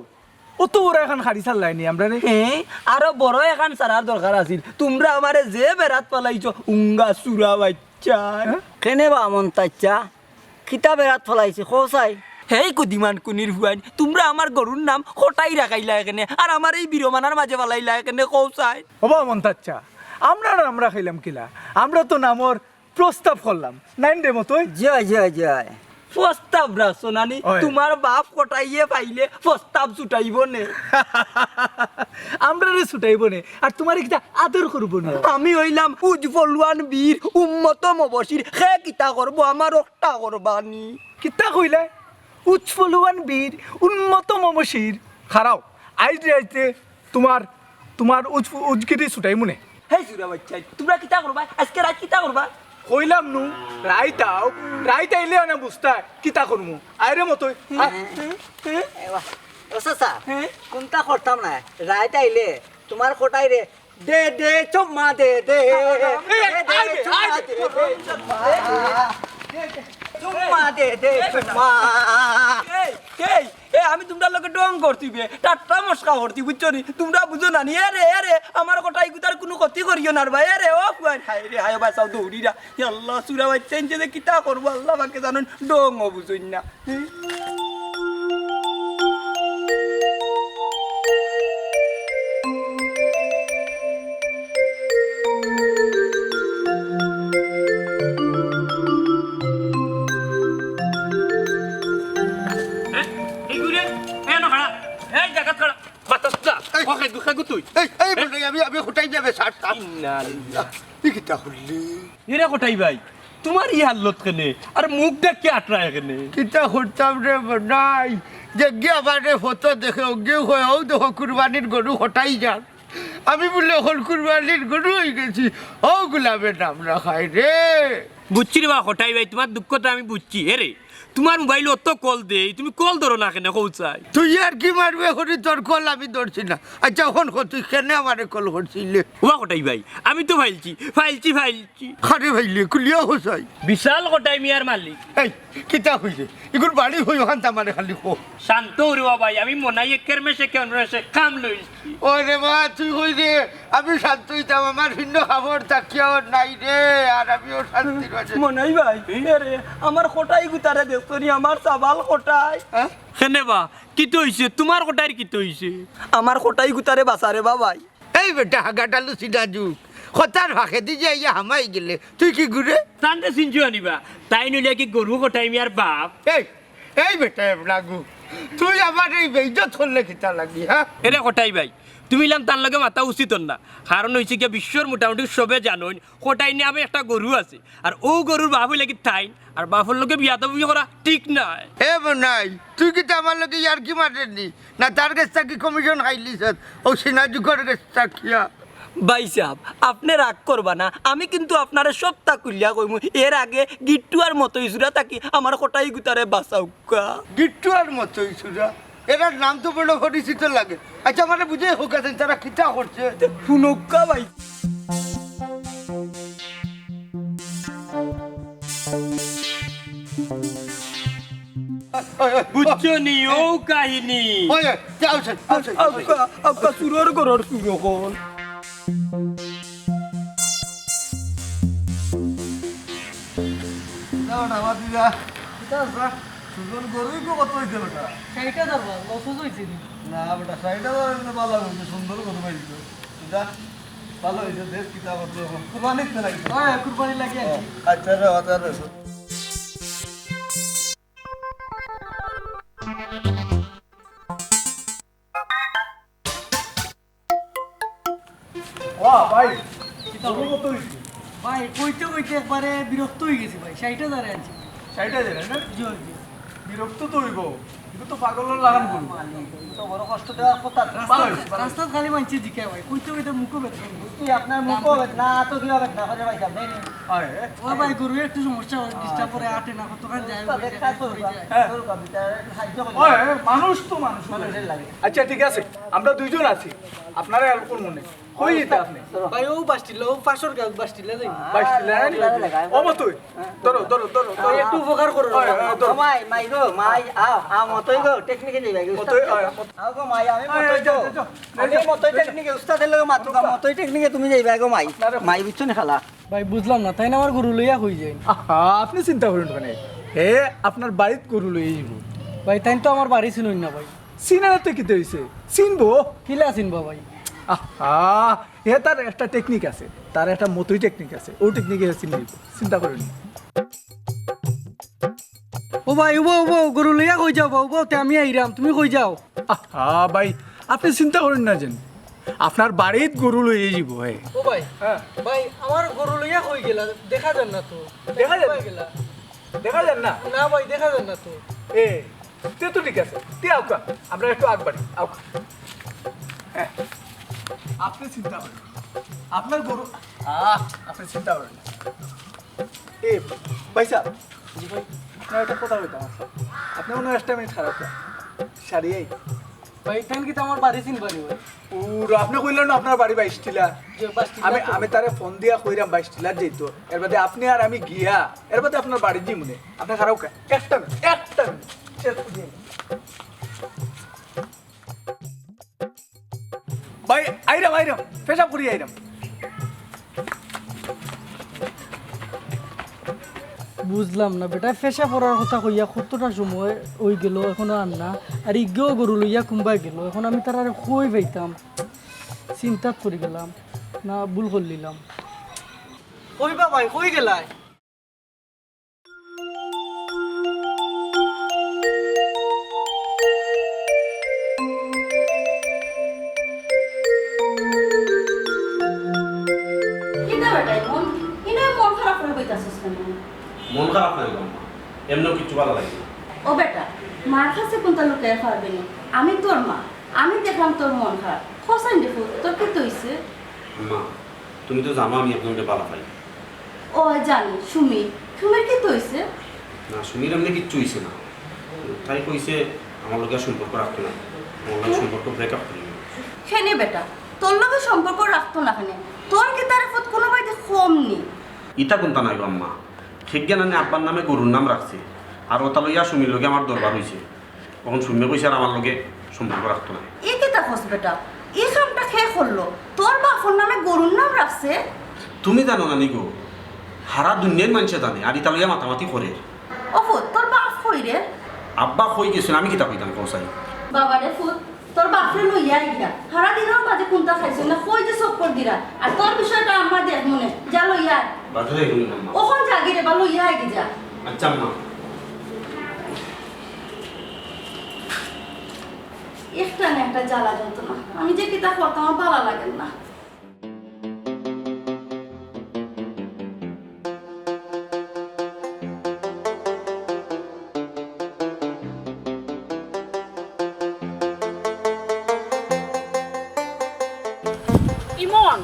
অত বড় এখান খাড়ি ছাড়লায় নি আমরারে। হ্যাঁ, আরো বড় এখান ছাড়ার দরকার আছিল। তুমরা আমারে যে বেড়াত ফালাইছো, উঙ্গা চুরা বাইচ্চা। হ্যাঁ? কেনে বা আমন্তাচ্চা? কিতা বেড়াত ফালাইছি, কও চাই? হেই কুদিমান কুনির ফুয়াইন, তুমরা আমার গরুর নাম কটাই রাখাইলায় কেনে, আর আমারে ই বিড়ম্বনার মাঝে ফালাইলায় কেনে, কও চাই? ও বা আমন্তাচ্চা, আমরা আর আমরা খাইলাম কিলা? আমরা তো নামর প্রস্তাব করলাম। নাইন রে মতই? জয়, জয়, জয়। প্রস্তাব রাখছো নানি? অয়। তুমার বাপ কটাইয়ে পাইলে প্রস্তাব ছুটাইবো নে। আমরারে ছুটাইবো নে। আর তুমারে কিতা আদর করবো নে? আমি অইলাম উজ ফলওয়ান বীর, উম্মত মবশির। হে কিতা করবো? আমার অকটা করবানি। কিতা কইলায়? উজ ফলওয়ান বীর, উম্মত মবশির। খাড়াও, আইজ রাইতে তুমার, তুমার উজ-, উজগিরি ছুটাইমু নে। হেই চুরা বাইচ্চা, তুমরা কিতা করবায়? আইজকে রাইত কিতা করবায়? কইলাম নু, রাইত আও, রাইত আইলে অনে বুঝতায় কিতা করমু। আয় রে মতই, আয়। এ বা, ও চাচা, হ্যাঁ? কুনতা করতাম নায়, রাইত আইলে তুমার কটাইরে দে দে চুম্মা দে দে, এই, এই, দে দে এই, চুম্মা এই, দে দে, চুম্মা দে দে, চুম্মা। এই, এই, এ, আমি তুমরার লগে ঢং করছি বে, ঠাট্টা মস্করা করছি, বুঝছো নি? তুমরা বুঝো না নি? এ রে, এ রে, আমার কটাই কুতার কুনু ক্ষতি করিও না রে ভাই। এ রে, ও ফুয়াইন, হায় রে, হায়, বাঁচাও, দৌড়িরা। এ আল্লাহ, চুরা বাইচ্চা ইনতে যে কিতা করবো, আল্লাহ পাকে জানইন, ঢংও বুঝইন না। এ, এই ঘুরে, এ, না, খাড়া। এই জাগাত খাড়া। বাতাস না। এই। ও, খাগু, খাগু তুই। এই, এই, এ? বলে, আমি, আমি কোথায় যাবে, স্যার, স্যার? ইন্না লিল্লাহ। ই কিতা করলি? এরে কটাই ভাই, তুমার ই হালত কেনে? আর মুখ দেখ কি আটরা এখানে? কিতা করতাম রে, নাই। যে গিয়া আমারে ফটো দেখে, ওগিয়ে কয়, "ও দেখো, কুরবানির গরু কটাই যার।" আমি বলে, "এখন কুরবানির গরু অই গেছি।" ও গুলামে নাম রাখায় রে। বুঝছি রে বা, কটাই ভাই, তুমার দুঃখটা আমি বুঝছি। এ রে, তুমার মোবাইলো অত কল দেই, তুমি কল ধরো না কেনে, কও চাই? তুই ইয়ারকি মারবে করি, তোর কল আমি ধরছি না। আচ্ছা, অখন ক, তুই কেনে আমারে কল করছিলে? ওবা কটাই ভাই, আমি তো ফাইলছি, ফাইলছি, ফাইলছি। কারে ফাইলে, খুলিয়া ক চাই। বিশাল কটাই মিয়ার মালিক। এই, কিতা কইলে? ইগুর বাড়ি কই, অখান তো আমারে খালি ক। শান্ত অও রে বা ভাই, আমি মনাই একের মেশে কেন মেশে কাম লইছি। ওরে বা, তুই কই রে? আমি শান্ত অইতাম, আমার ভিন্ন খবর থাকিয়াও নাই রে, আর আমিও শান্তির মাঝে। মনাই ভাই, এ রে, আমার কটাই গুতারে দেখছো নি, আমার সাবাল কটাই। হ্যাঁ? কেনে বা, কিতা অইছে? তুমার কটাইর কিতা অইছে? আমার কটাই গুতারে বাঁচা রে বা ভাই। এই বেটা, হাগাটালু সিনাজুক, কথার ফাঁকেদি যে আইয়া হামাই গেলে, তুই কিগুরে? তানরে চিনছো নি বা, তাইন অইলা কি গরু কটাই মিয়ার বাপ। এই, এই বেটা এবলাগু, তুই আমারে এই বেইজ্জত করলে কিতার লাগি, হ্যাঁ? এরে কটাই ভাই, তুমি ইলান তার লগে মাতা উচিত অর না। কারণ অইছে গিয়া বিশ্বর মোটামুটি সবে জানইন, কটাই নামে একটা গরু আছে। আর অউ গরুর বাপ অইলা কি তাইন, আর বাপর লগে বিয়াদবি করা ঠিক নায়। এ মনাই, তুই কিতা আমার লগে ইয়ারকি মাররে নি? না তার গেছ থাকি কমিশন খাইলিছস, অউ সিনাজুকর গেছ থাকিয়া? ভাইসাব, আপনে রাগ করবা না, আমি কিন্তু আপনারে সবতা খুলিয়া কইমু। এর আগে গিট্টু আর মতই সুরা থাকি আমার কটাই গুতারে বাঁচাউক্কা। গিট্টু আর মতই সুরা? এরার নাম তো বড় পরিচিত লাগে। আচ্ছা, আমারে বুঝাইয়া কউক্কা চাইন, তারা কিতা করছে? হুনউক্কা ভাই। ওই, ওই, বুঝছো নি, অউ কাহিনী। ওই, ওই, যাও, যাও, যাও, যাও। আউক্কা, আউক্কা, চুরর ঘরর চুর অকল। যাও না, বাদ দিয়া। কিতা আছে? সুজন গরুই কো কত অইছে বেটা? ষাইট হাজার বা, লস অইছে নি? না বেটা, ষাইট হাজার অইলে ভালা অইছে, সুন্দর গরু পাইছো। যা, ভালা অইছে, দেখ কিতা করতে হবে। কুরবানিত তো লাগি। হ্যাঁ, কুরবানি লাগি আর কি। আচ্ছা রে, আচ্ছা রে। ওয়া ভাই, কিতা গরু কত অইছে? ভাই, কইতে কইতে একবারে বিরক্ত অই গেছি ভাই, ষাইট হাজারে আনছি। ষাইট হাজারে না? জি, জি। বিরক্ত তো অইবো, ইগু তো পাগলর লাখান গরু। মালিক, ইগু তো বড় কষ্ট দেওয়ার কথা। ভালা অইছে, ভালা অইছে। রাস্তাত খালি মানষে জিকায় ভাই, কইতে কইতে মুখও বেদনা। কি আপনার মুখও বেদনা, আতও কিবা বেদনা, খোঁজে পাইতাম, নেই, নেই। আয়, এ। ও ভাই, গরু একটু সমস্যা অয়, disturb করে, আটে না, কতখান যায়, উস্তাদ, এক কাজ করুন, পড়ে যায়। হ্যাঁ। করুন, কম্পিউটার একটু সাহায্য করুন। ওই, মানুষ তো মানুষ। মানুষের লাগে। আচ্ছা, ঠিক আছে, আমরা দুইজন আছি, আপনারা আর কোন মনে? কই যাইতা আপনে? ভাই, ও বাসটিলা, ও পাশর গাঁও বাসটিলা যাই। বাসটিলা, হ্যাঁ? ও মতই, ধরো, ধরো, ধরো, ধরো। একটু উপকার করো। ওই, ওই, ধরো। ও মাই, মাই গো, মাই, আও, আও, মতই গো, টেকনিকে যাইবা গো। মতই, ওই, মত- আও গো মাই, আমি ওই, মতই যাও, গো। যাও, যাও, আমি যাও। মতই টেকনিকে, উস্তাদের লগে মাতুকা, মতই টেকনিকে তুমি যাইবা গো মাই। না রে। মাই বুঝছো নি খালা? ভাই, বুঝলাম না, তাইন আমার গরু লইয়া কই যাইন? আহা, আপনে চিন্তা করইন কেনে? হে আপনার বাড়িত গরু লইয়া যাইবো। ভাই, তাইন তো আমার বাড়ি চিনইন না ভাই। চিনে না তো কিতা অইছে? চিনবো। কিলা চিনবা ভাই? আহা, হে তার একটা টেকনিক আছে, তার একটা মতই টেকনিক আছে, অউ টেকনিকে হে চিনি যাইবো। চিন্তা করইন না। ও ভাই, উবাও, উবাও, গরু লইয়া কই যাও বা, উবাও, তে আমি আইরাম, তুমি কই যাও? আহা ভাই, আপনে চিন্তা করইন না যেন, আপনার বাড়িত গরু লইয়া যাইবো, হে। ও ভাই, হ্যাঁ। ভাই, আমার গরু লইয়া কই গেলা? দেখা যার না তো। দেখা যার না? কই গেলা? দেখা যার না? না ভাই, দেখা যার না তো। এ, তে তো ঠিক আছে, তে আউক্কা, আমরা একটু আগ বাড়ি, আউক্কা। হ্যাঁ, আপনে চিন্তা করইন না, আপনার গরু, আহ, আপনে চিন্তা করইন না। এ, ভাইসাব। জি ভাই। আপনার একটা কথা কইতাম আছে। আপনে মনে অয় একটা মিনিট খাড়া অউক্কা। সারিয়াই। ভাই, তাইন কিতা আমার বাড়ি চিনবা নি ভাই? উর, আপনে কইলা না আপনার বাড়ি বাইশটিলা। জি, বাইশটিলা আমি, তো। আমি তারে ফোন দিয়া কইরাম বাইশটিলাত যাইতো। এরবাদে আপনে আর আমি গিয়া, এরবাদে আপনার বাড়িত যাইমুনে। আপনে খাড়া অউক্কা। একটা মিনিট, একটা মিনিট। ভাই, আইরাম, আইরাম, পেশাব করি আইরাম। বুঝলাম না, বেটায় পেশাব করার কথা কইয়া কতটা সময় অই গেল, এখনো আর না। আর ইগেও গরু লইয়া কুনবায় গেল, এখন আমি তারারে কই পাইতাম? চিন্তাত পড়ি গেলাম, না ভুল করিলিলাম। কই বা ভাই, কই গেলায়? কিতা বেটা, মন, ইনো মন খারাপ করি বইতাছস কেনে? মন খারাপ নায় গো আম্মা, এমনেও কিচ্ছু ভালা লাগে না। ও বেটা, মার কাছে কুন্তা লুকাইয়া পারবে না। আমি তোর মা, আমি দেখলাম তোর মন খারাপ। হোসেন রে পুত, তোর কিতা অইছে? আম্মা, তুমি তো জানো আমি একজনরে ভালা পাই। ও জানি, সুমি। সুমির কিতা অইছে? না, সুমির এমনে কিচ্ছু অইছে না। তাই কইছে আমার লগে আর সম্পর্ক রাখতো না, আমার লগে সম্পর্ক ব্রেকআপ করি। কেনে বেটা, তোর লগে সম্পর্ক রাখতো না কেনে? তোর কিতা রে ফুত কুনু বায়দি কম নি? ইতা কুনতা নায় গো আম্মা, হেগিয়া নানে আব্বার নামে গরুর নাম রাখছে, আর ওটা লইয়া সুমির লগে আমার দরবার অইছে। অখন সুমিয়ে কইছে আর আমার লগে সম্পর্ক রাখতো না। ই কিতা কস বেটা? ই কামটা কে করলো? তোর বাপর নামে গরুর নাম রাখছে? তুমি জানো না নি গো? হারা দুনিয়ার মানষে জানে, আর ইতা লইয়া মাতামাতি করের। ও ফুত, তোর বাপ কই রে? আব্বা কই গেছইন, আমি কিতা কইতাম কও চাই? বাবা রে ফুত, তোর বাপরে লইয়া আই গিয়া। হারা দিনর মাঝে কুনতা খাইছইন না, কই যে চক্কর দিরা। আর তোর বিষয়টা আম্মা দেখমুনে, যা লইয়া আয়। বাজারে গেলি আম্মা। অখন যাগি রে বা, লইয়া আয় গি যা। আচ্ছা আম্মা। একটা না একটা জ্বালা যন্ত্রণা। আমি যে কিতা করতাম, আমার ভালা লাগের না। ইমন,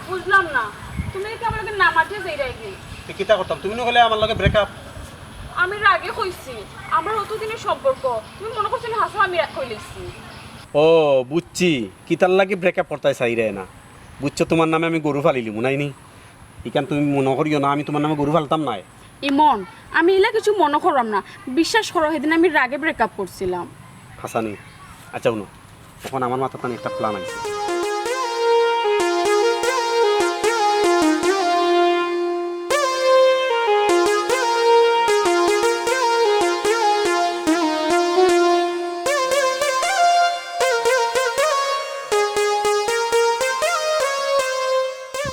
বুঝলাম না, তুমি কি আমার লগে না মাতিয়া যাইরায় গি? তে কিতা করতাম? তুমি না কইলে আমার লগে ব্রেকআপ। আমি রাগে কইছি, আমরার অতদিনর সম্পর্ক, তুমি মনো করছো নি হাছাউ আমি রাগ করিলিছি? ও, বুঝছি, কিতার লাগি ব্রেকআপ করতায় চাইরায় না। বুঝছো, তুমার নামে আমি গরু ফালিলিমু, নায় নি? ইখান তুমি মনো করিও না, আমি তুমার নামে গরু ফালতাম নায়। ইমন, আমি ইলা কিছু মনো কররাম না, বিশ্বাস করো, হেদিন আমি রাগে ব্রেকআপ করছিলাম। হাছা নি? আচ্ছা, হুনো, অখন আমার মাথাত নানি একটা প্ল্যান আইছে।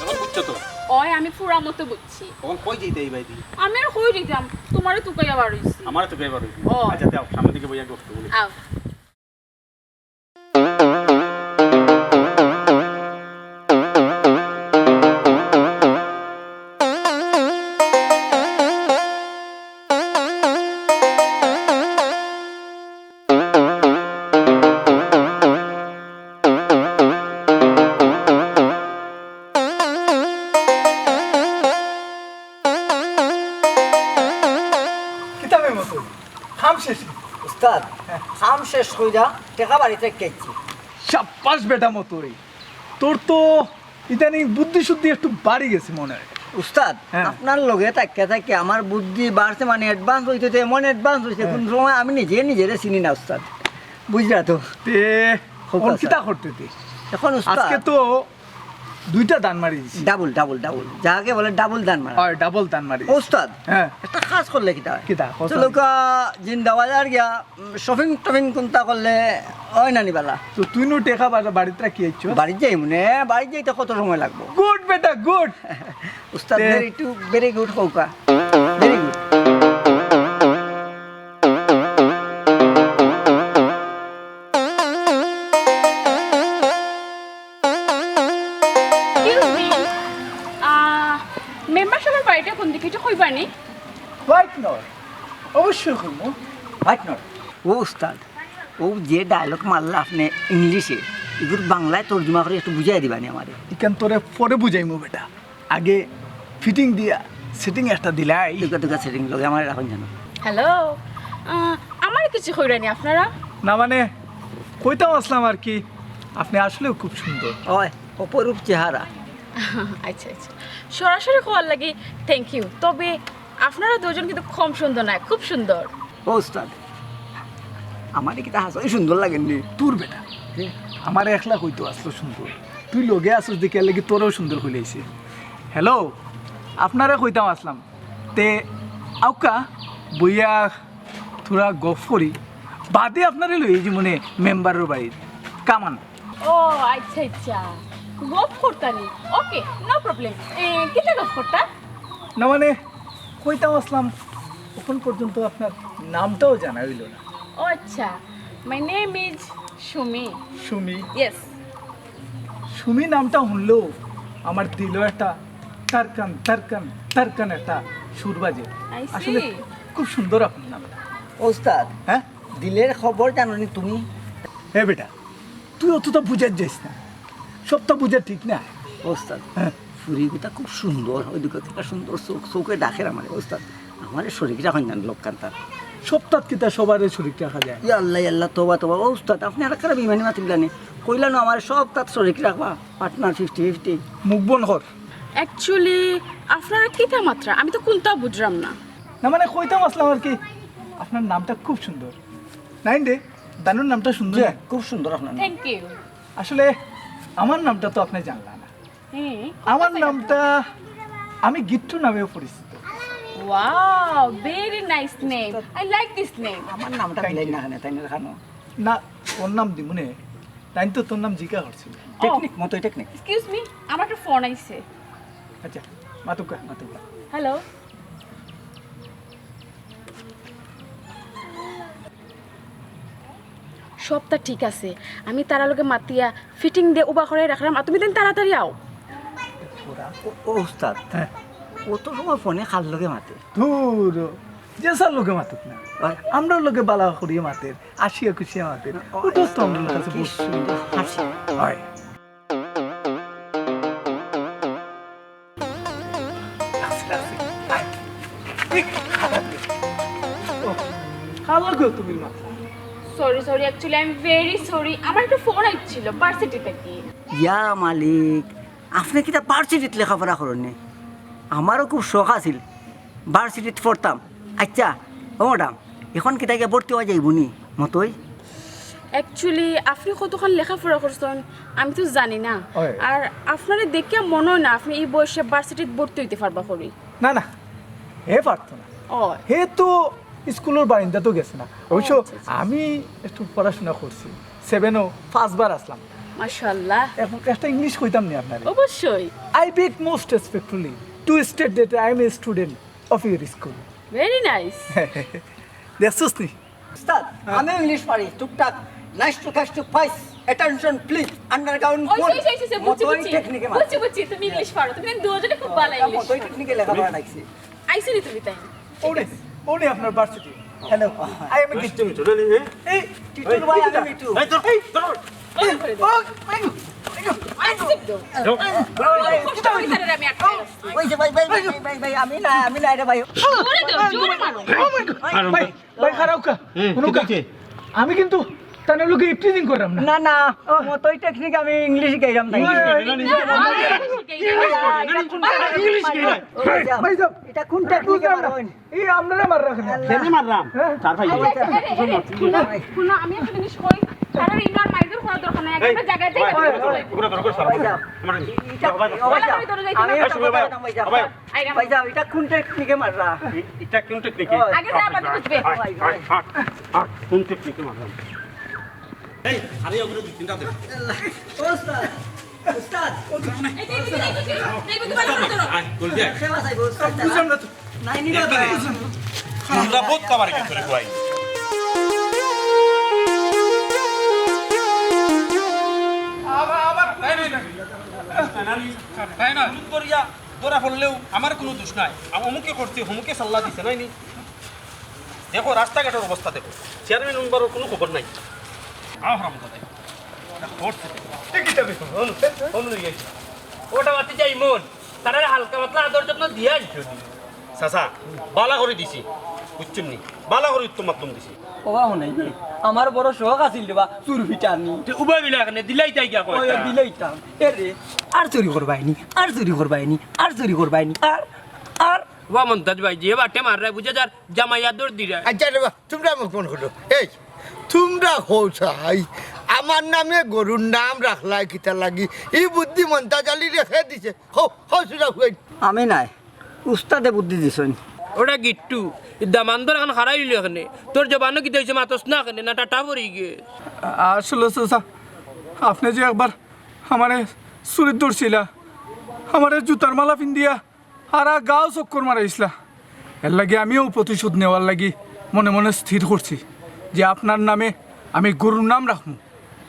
অখন বুঝছো তো? অয়, আমি পুরা মতো বুঝছি। অখন কই যাইতায় ই বায়দি? আমি আর কই যাইতাম? তুমারে তুকাইয়া বার অইছি। আমারে তুকাইয়া বার অইছি? ও। আচ্ছা, তে আও, সামনের দিকে বইয়া গল্প করি। আও। কিতা বে মতই, কাম শেষ নি? উস্তাদ, হ্যাঁ। কাম শেষ কইরা টেকা বাড়িত রাখিয়া আইছি। সাব্বাস বেটা মতই, তোর তো ইদানিং বুদ্ধি শুদ্ধি একটু বাড়ি গেছে মনে অয়। উস্তাদ, হ্যাঁ। আপনার লগে থাকিয়া থাকিয়া আমার বুদ্ধি বাড়ছে, মানে advance অইতে অইতে এমন advance অইছে, হ্যাঁ। কুন সময় আমি নিজে নিজেরে চিনি না উস্তাদ, বুঝরা তো? তে অখন কিতা করতে তে? অখন উস্তাদ, আজকে তো দুইটা দান মারি দিছি। Double, double, double। যাকে বলে double দান মারা। অয়, double দান মারি দিছি। উস্তাদ, হ্যাঁ। একটা কাজ করলে কিতা অয়? কিতা? কও চাই। চলো কা জিন্দাবাজার গিয়া, উম, shopping টপিং কুনতা করলে অয় না নি বালা? তো তুই নু টেকা বা-, বাড়িত রাখিয়া আইছস? বাড়িত যাইমুনে, বাড়িত যাইতে কত সময় লাগবো? Good বেটা, good। উস্তাদ, তে very too, very good কউক্কা। Very good। Excuse me, আহ, মেম্বার সাবর বাড়িটা কুন দিকে একটু কইবা নি? White North, অবশ্যই কইমু। White North। ও উস্তাদ, ও যে dialogue মারলা আপনে English-এ, ইগুর বাংলায় তর্জমা করি একটু বুঝাই দিবা নি আমারে? ইখান তোরে পরে বুঝাইমু বেটা। আগে fitting দিয়া setting একটা দিলাই। দুগা দুগা setting লগে আমারে রাখইন যেন। Hello, আহ, আমারে কিছু কইরা নি আপনারা? না মানে, কইতাম আছলাম আর কি, আপনে আসলেও খুব সুন্দর। অয়, অপরূপ চেহারা। আচ্ছা, আচ্ছা। সরাসরি কওয়ার লাগি thank you। তবে আপনারা দুইজন কিন্তু কম সুন্দর নায়, খুব সুন্দর। ও উস্তাদ, আমারে কিতা হাছাউ সুন্দর লাগের নি? দূর বেটা, আমারে একলা কইতো আছলো সুন্দর, তুই লগে আছস দেখিয়ার লাগি তোরেও সুন্দর কইলাইছে। Hello, আপনারে কইতাম আছলাম, তে আউক্কা বইয়া থুড়া গফ করি, বাদে আপনারে লই যাইমুনে মেম্বারর বাড়িত। Come on। ও আচ্ছা আচ্ছা, গফ করতা নি? Okay, no problem। এ, কিতা গফ করতা? না মানে, কইতাম আছলাম, অখন পর্যন্ত আপনার নামটাও জানা অইলো না। ও আচ্ছা, my name is Sumi. Sumi? Yes। সুমি নামটা হুনলেউ আমার দিলো একটা ধড়কন, ধড়কন, ধড়কন একটা সুর বাজে। I see। আসলে খুব সুন্দর আপনার নামটা। ওস্তাদ, হ্যাঁ? দিলের খবর জানো নি তুমি? এ বেটা, তুই অততা বুঝাত যাইস না, সবতা বুঝা ঠিক না। ওস্তাদ, হ্যাঁ। ফুরিগুতা খুব সুন্দর, অউ দেখো একটা সুন্দর চউখ, চউখে ডাকের আমারে, ওস্তাদ। আমারে শরিক রাখইন না লোকখানতাত। সবতাত কিতা সবারে শরিক রাখা যায়? ইয়া আল্লাহ, ইয়া আল্লাহ, তওবা, তওবা। ও উস্তাদ, আপনে আর কারা বেইমানি মাতিলা নি? কইলা না আমারে সবতাত শরিক রাখবা, পার্টনার ফিফটি ফিফটি। মুখ বন্ধ কর। Actually, আপনারা কিতা মাতরা? আমি তো কুন্তা বুঝরাম না। না মানে কইতাম আছলাম আর কি, আপনার নামটা খুব সুন্দর। নাইন রে, দানুর নামটা সুন্দর জি, না? খুব সুন্দর আপনার নাম। Thank you। আসলে আমার নামটা তো আপনে জানলা না। হুম। আমার নামটা আমি গিট্টু নামেও পরিচিত। Wow, very nice name. I like this name. আমার নামটা Thank দিলাই you। না কেনে, তাই না খানো? না, ওর নাম দিমুনে। তাই তো তোর নাম জিজ্ঞা করছিল। ও। টেকনিক, মতই টেকনিক। Excuse me, আমার একটা ফোন আইছে। আচ্ছা, মাতুকা, মাতুকা। হ্যালো। সবতা ঠিক আছে, আমি তারার লগে মাতিয়া ফিটিং দে উবা করাই রাখরাম, আর তুমি দিন তাড়াতাড়ি আও। ওরা, ও, ও উস্তাদ, হ্যাঁ। অত সময় ফোনে কার লগে মাতে? ধুর, যে যার লগে মাতুক না। হয়। আমরার লগে বালা করিয়া মাতের, হাসিয়া খুশিয়া মাতের। ও, ওটাও তো আমরার কাছে কি বহুত সুন্দর হাসি। হয়। কার লগে তুমি Matla? Sorry, sorry, actually, I'm very sorry. আমার একটা ফোন আইছিল ভার্সিটি থাকি। ইয়া মালিক, আপনে কিতা ভার্সিটিত লেখাপড়া করইন নি? আমারও খুব শখ আছিল ভার্সিটিত পড়তাম। আচ্ছা, ও ম্যাডাম, এখন কিতা গিয়া ভর্তি অওয়া যাইবো নি মতই? Actually, আপনে কতখান লেখাপড়া করছইন, আমি তো জানি না। অয়। আর আপনারে দেখিয়া মনো অয় না, আপনে ই বয়সে ভার্সিটিত ভর্তি অইতে পারবা করি। না, না, হে পারতো না। অয়। হে তো স্কুলর বারিন্দাত গেছে না। অবশ্য আচ্ছা, আচ্ছা। আমি একটু পড়াশোনা করছি, সেভেনও ফার্স্ট বার আছলাম। মাশাআল্লাহ। এখন একটা ইংলিশ কইতাম নি আপনারে? অবশ্যই। I beg most respectfully to state that I am a student of your school. Very nice. দেখছস নি? উস্তাদ, হ্যাঁ। আমি ইংলিশ পারি টুকটাক। Nice to catch to face. Attention please. Underground ওই, cool। ওই, ওই, ওই, ওই, বুঝছি, মতই বুঝছি। টেকনিকে মার। বুঝছি, বুঝছি, তুমি ইংলিশ পারো। তুমি দুজনে খুব ভালো ইংলিশ মতই পারো। টেকনিকে লেখাপড়া লাগছে। আইছো নি তুমি তাই? ওরে, ওরে আপনার varsity. Hello. I am a Nice to meet you, really, eh? এই, টিটুর ভাই, আমি মিঠু। এই, ধর, ধর। ওই করে দাও। ও, এই, এই, আইসি তো। ধর। ওই, ওই, ওই, ওই, ওই, ওই, আমি আটকে আছি। ওই যে ভাই, ভাই, ভাই, ভাই, ভাই, আমি না, আমি না রে ভাই। জোরে দাও, জোরে মারো। ভাই, ভাই, খারাপ কা? হুম, হুনো কা? আমি কিন্তু তানর লগে ইফটিজিং করলাম না। না, না, মতই টেকনিক আমি ইংলিশ শিখাইলাম তাই। ইংলিশ শিখাইলাম। ভাই, ভাই, এটা কোন টেকনিকে মারইন? এই আপনারে মাররা কেনে? কেনে মারলাম? হ্যাঁ? তার ভাই। আচ্ছা, আচ্ছা, আরে, আরে, হুনো, হুনো, আমি একটা জিনিস কই, তারার ইনো আর মাইরধর করার দরকার নাই, এই, আমরা জায়গায় যাই, ওই, ওই, ওই, ওই, ওই, ওই, ওই, আমার এটা, ভাই, ও ভাই, ভাই, আমি এই, শুনো, ভাই, ভাই, ভাই, ভাই, ভাই, এটা কোন টেকনিকে মাররা? এ-, এটা কোন টেকনিকে? আগে যা, বাদে বুঝবে। আয়, আয়, আয়, আয়, কোন টেকনিকে মারলাম? এই, আরে, ওগুলো দুই তিনটা দে। ও উস্তাদ, উস্তাদ। এই, দেখবি, দেখবি, দেখবি, দেখবি, ভালো করে ধরো। আয়, জলদি আয়। সেবা চাইবো, উস্তাদ। বুঝলাম না তো। নাই, নি বাবা। তোমরা বহুত কাবার কি করে কই? আবার, আবার, নাই, নাই, নাই। নাই, নাই। ভুল করিয়া ধরা পড়লেও আমার কোনো দোষ নাই। আম-, অমুকে করছে, অমুকে সাল্লা দিছে, নাই নি? দেখো, রাস্তাঘাটর অবস্থা দেখো। চেয়ারম্যান মেম্বারর কোনো খবর নাই। আও, হারামজাদা। এটা করছে। এ কিতা বে? হন, হন, হন, হন। ওটা মাতি যাই মন। তারারে হালকা পাতলা আদর যত্ন দিয়া আইছো নি? চাচা, বালা করি দিছি। বুঝছইন নি? বালা করি উত্তম মাধ্যম দিছি। ও বাবা, নাই, নাই। আমার বড় শখ আছিল রে বা, চুর ফিটানি। তে উবাই বিলা কেনে দিলাই তাই গিয়া কয়। ওই দিলাইতাম। এ রে, আর চুরি করবায় নি, আর চুরি করবায় নি, আর চুরি করবায় নি, আর, আর। ওবা মন্তাজ ভাই, যে বাটে মাররায়, বুঝা যার জামাই আদর দিরা। আচ্ছা রে বা, তুমরা মুখ বন্ধ করো। এই, তুমরা কও চাই, আমার নামে গরুর নাম রাখলায় কিতার লাগি? ই বুদ্ধি মন্তাজ আলীরে কে দিছে? কও, কও সুজা কইন। আমি নায়, উস্তাদে বুদ্ধি দিছইন। ওটা গিট্টু, ই দামান্দর এখন খাড়াই অইল এখানে। তোর জবানো কিতা অইছে, মাতস না কেনে, না টাটা পড়ি গিয়ে? আসলে চাচা, আপনে যে একবার আমারে চুরিত ধরছিলা, আমারে জুতার মালা পিন্দিয়া হারা গাঁও চক্কর মারাইছলা। এর লাগি আমিও প্রতিশোধ নেওয়ার লাগি মনে মনে স্থির করছি যে আপনার নামে আমি গরুর নাম রাখমু।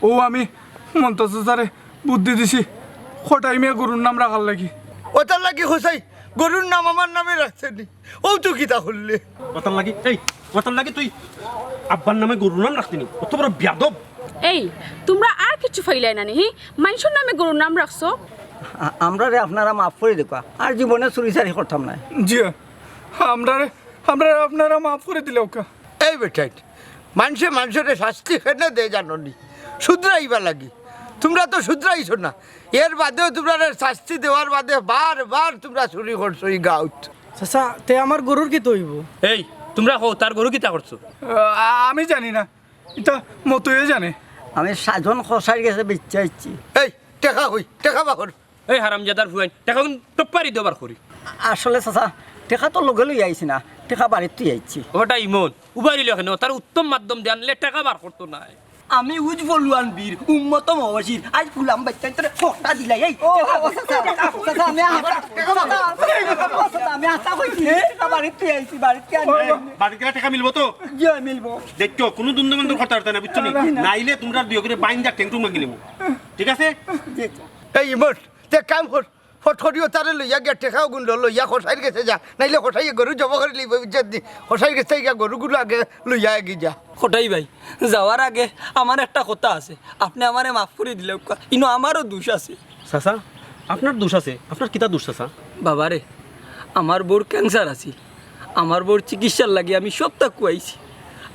ও আমি মন্তাজ চাচারে বুদ্ধি দিছি, কটাই মিয়া গরুর নাম রাখার লাগি। ওটার লাগি হোসাই গরুর নাম আমার নামে রাখছে নি। ও তো কিতা করলে? ওটার লাগি, এই, ওটার লাগি তুই আব্বার নামে গরুর নাম রাখতে নি? অত বড় বিয়াদব। এই, তুমরা আর কিছু ফাইলায় না নি, হি? মাইনষর নামে গরুর নাম রাখছো? আ-, আমরারে আপনারা মাফ করি দেউক্কা, আর জীবনে চুরি চারি করতাম নায়। জি, আমরারে আমরারে আপনারা মাফ করি দিলাউক্কা। এই বেটাইন, মানষে মানষরে শাস্তি কেনে দেয় জানো নি? শুধরাইবার লাগি। তুমরা তো শুধরাইছো না, এর বাদেও তুমরারে শাস্তি দেওয়ার বাদে বারবার তুমরা চুরি করছো ই গাঁওত। চাচা, তে আমার গরুর কিতা অইবো? এই, তুমরা কও, তার গরু কিতা করছো? আ-, আমি জানি না, ইতা মতইয়ে জানে। আমি সাজন কসাইর গেছে বেচিয়া আইছি। এই, টেকা কই? টেকা বার কর। এই হারামজাদার ফুয়াইন, টেকা কুন টপ্পারি দেবার করি। আসলে চাচা, টেকা তো লগে লইয়া আইছি না, টেকা বাড়িত থুইয়া আইছি। ওটা ইমন, উবাইরিল কেনে, তার উত্তম মাধ্যম দিয়া আনলে টেকা বার করতো নায়। আমি উজ বলুয়ান বীর, উম্মত মহবশির, আজ গুলাম বাইচ্চাইন্তরে খোটা দিলাই, এই, ও, টেকা বার, চাচা, চাচা, আমি হাছা, চাচা, চাচা, আমি হাছা কইছি, টেকা বাড়িত থুইয়া আইছি, বাড়িত থুইয়া আনছি। বাড়িত গেলে টেকা মিলবো তো? জি, মিলবো। দেখো, কুনু দুন্দুমন্দু কথা বার্তা না, বুঝছো নি? জি, না। নাইলে তুমরার দুইওগুরে বাইন্দা টেংটুং ভাঙি নিমু। ঠিক আছে? জি, জি। এই ইমন, তে কাম কর, ফট করিও তারে লইয়া গিয়া টেকাগুন ল, লইয়া কসাইর গেছে যা, নাইলে কসাইয়ে গরু জবো করি লইবো, বুঝছত নি? কসাইর গেছে গিয়া গরুগুলো আগে লইয়া আগে যা। কটাই ভাই, যাওয়ার আগে আমার একটা কথা আছে, আপনে আমারে মাফ করি দিলাউক্কা, ইনো আমারও দুষ আছে। চাচা, আপনার দুষ আছে? আপনার কিতা দুষ চাচা? বাবারে, আমার বউর ক্যান্সার আছিল, আমার বউর চিকিৎসার লাগি আমি সবতা খুয়াইছি,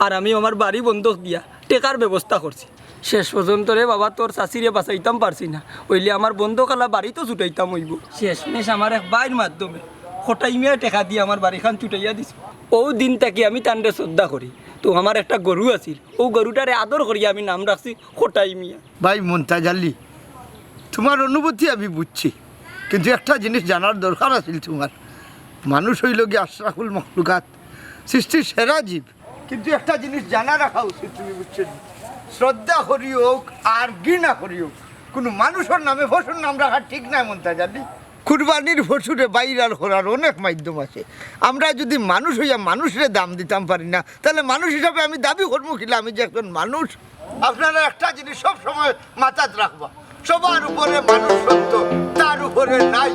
আর আমি আমার বাড়ি বন্ধক দিয়া টেকার ব্যবস্থা করছি। শেষ পর্যন্ত রে বাবা, তোর চাচিরে বাঁচাইতাম পারছি না, অইলে আমার বন্ধক আলা বাড়ি তো ছুটাইতাম অইবো। শেষমেশ আমার এক ভাইর মাধ্যমে কটাই মিয়ায় টেকা দিয়া আমার বাড়িখান ছুটাইয়া দিছে। অউ দিন থাকি আমি তানরে শ্রদ্ধা করি। তো আমার একটা গরু আছিল, অউ গরুটারে আদর করিয়া আমি নাম রাখছি কটাই মিয়া। ভাই মন্তাজ আলী, তুমার অনুভূতি আমি বুঝছি, কিন্তু একটা জিনিস জানার দরকার আছিল তুমার। মানুষ অইলো গিয়া আশরাফুল মখলুকাত, সৃষ্টির সেরা জীব। কিন্তু একটা জিনিস জানা রাখা উচিত, তুমি বুঝছো নি? শ্রদ্ধা করি অউক আর ঘৃণা করি অউক, কুনু মানুষর নামে পশুর নাম রাখা ঠিক নায় মন্তাজ আলী। কুরবানির পশুরে বাইরাল করার অনেক মাধ্যম আছে। আমরা যুদি মানুষ অইয়া মানুষরে দাম দিতাম পারি না, তাইলে মানুষ হিসাবে আমি দাবি করমু কিলা আমি যে একজন মানুষ? আপনারা একটা জিনিস সব সময় মাথাত রাখবা, সবার উপরে মানুষ সত্য, তার উপরে নাই।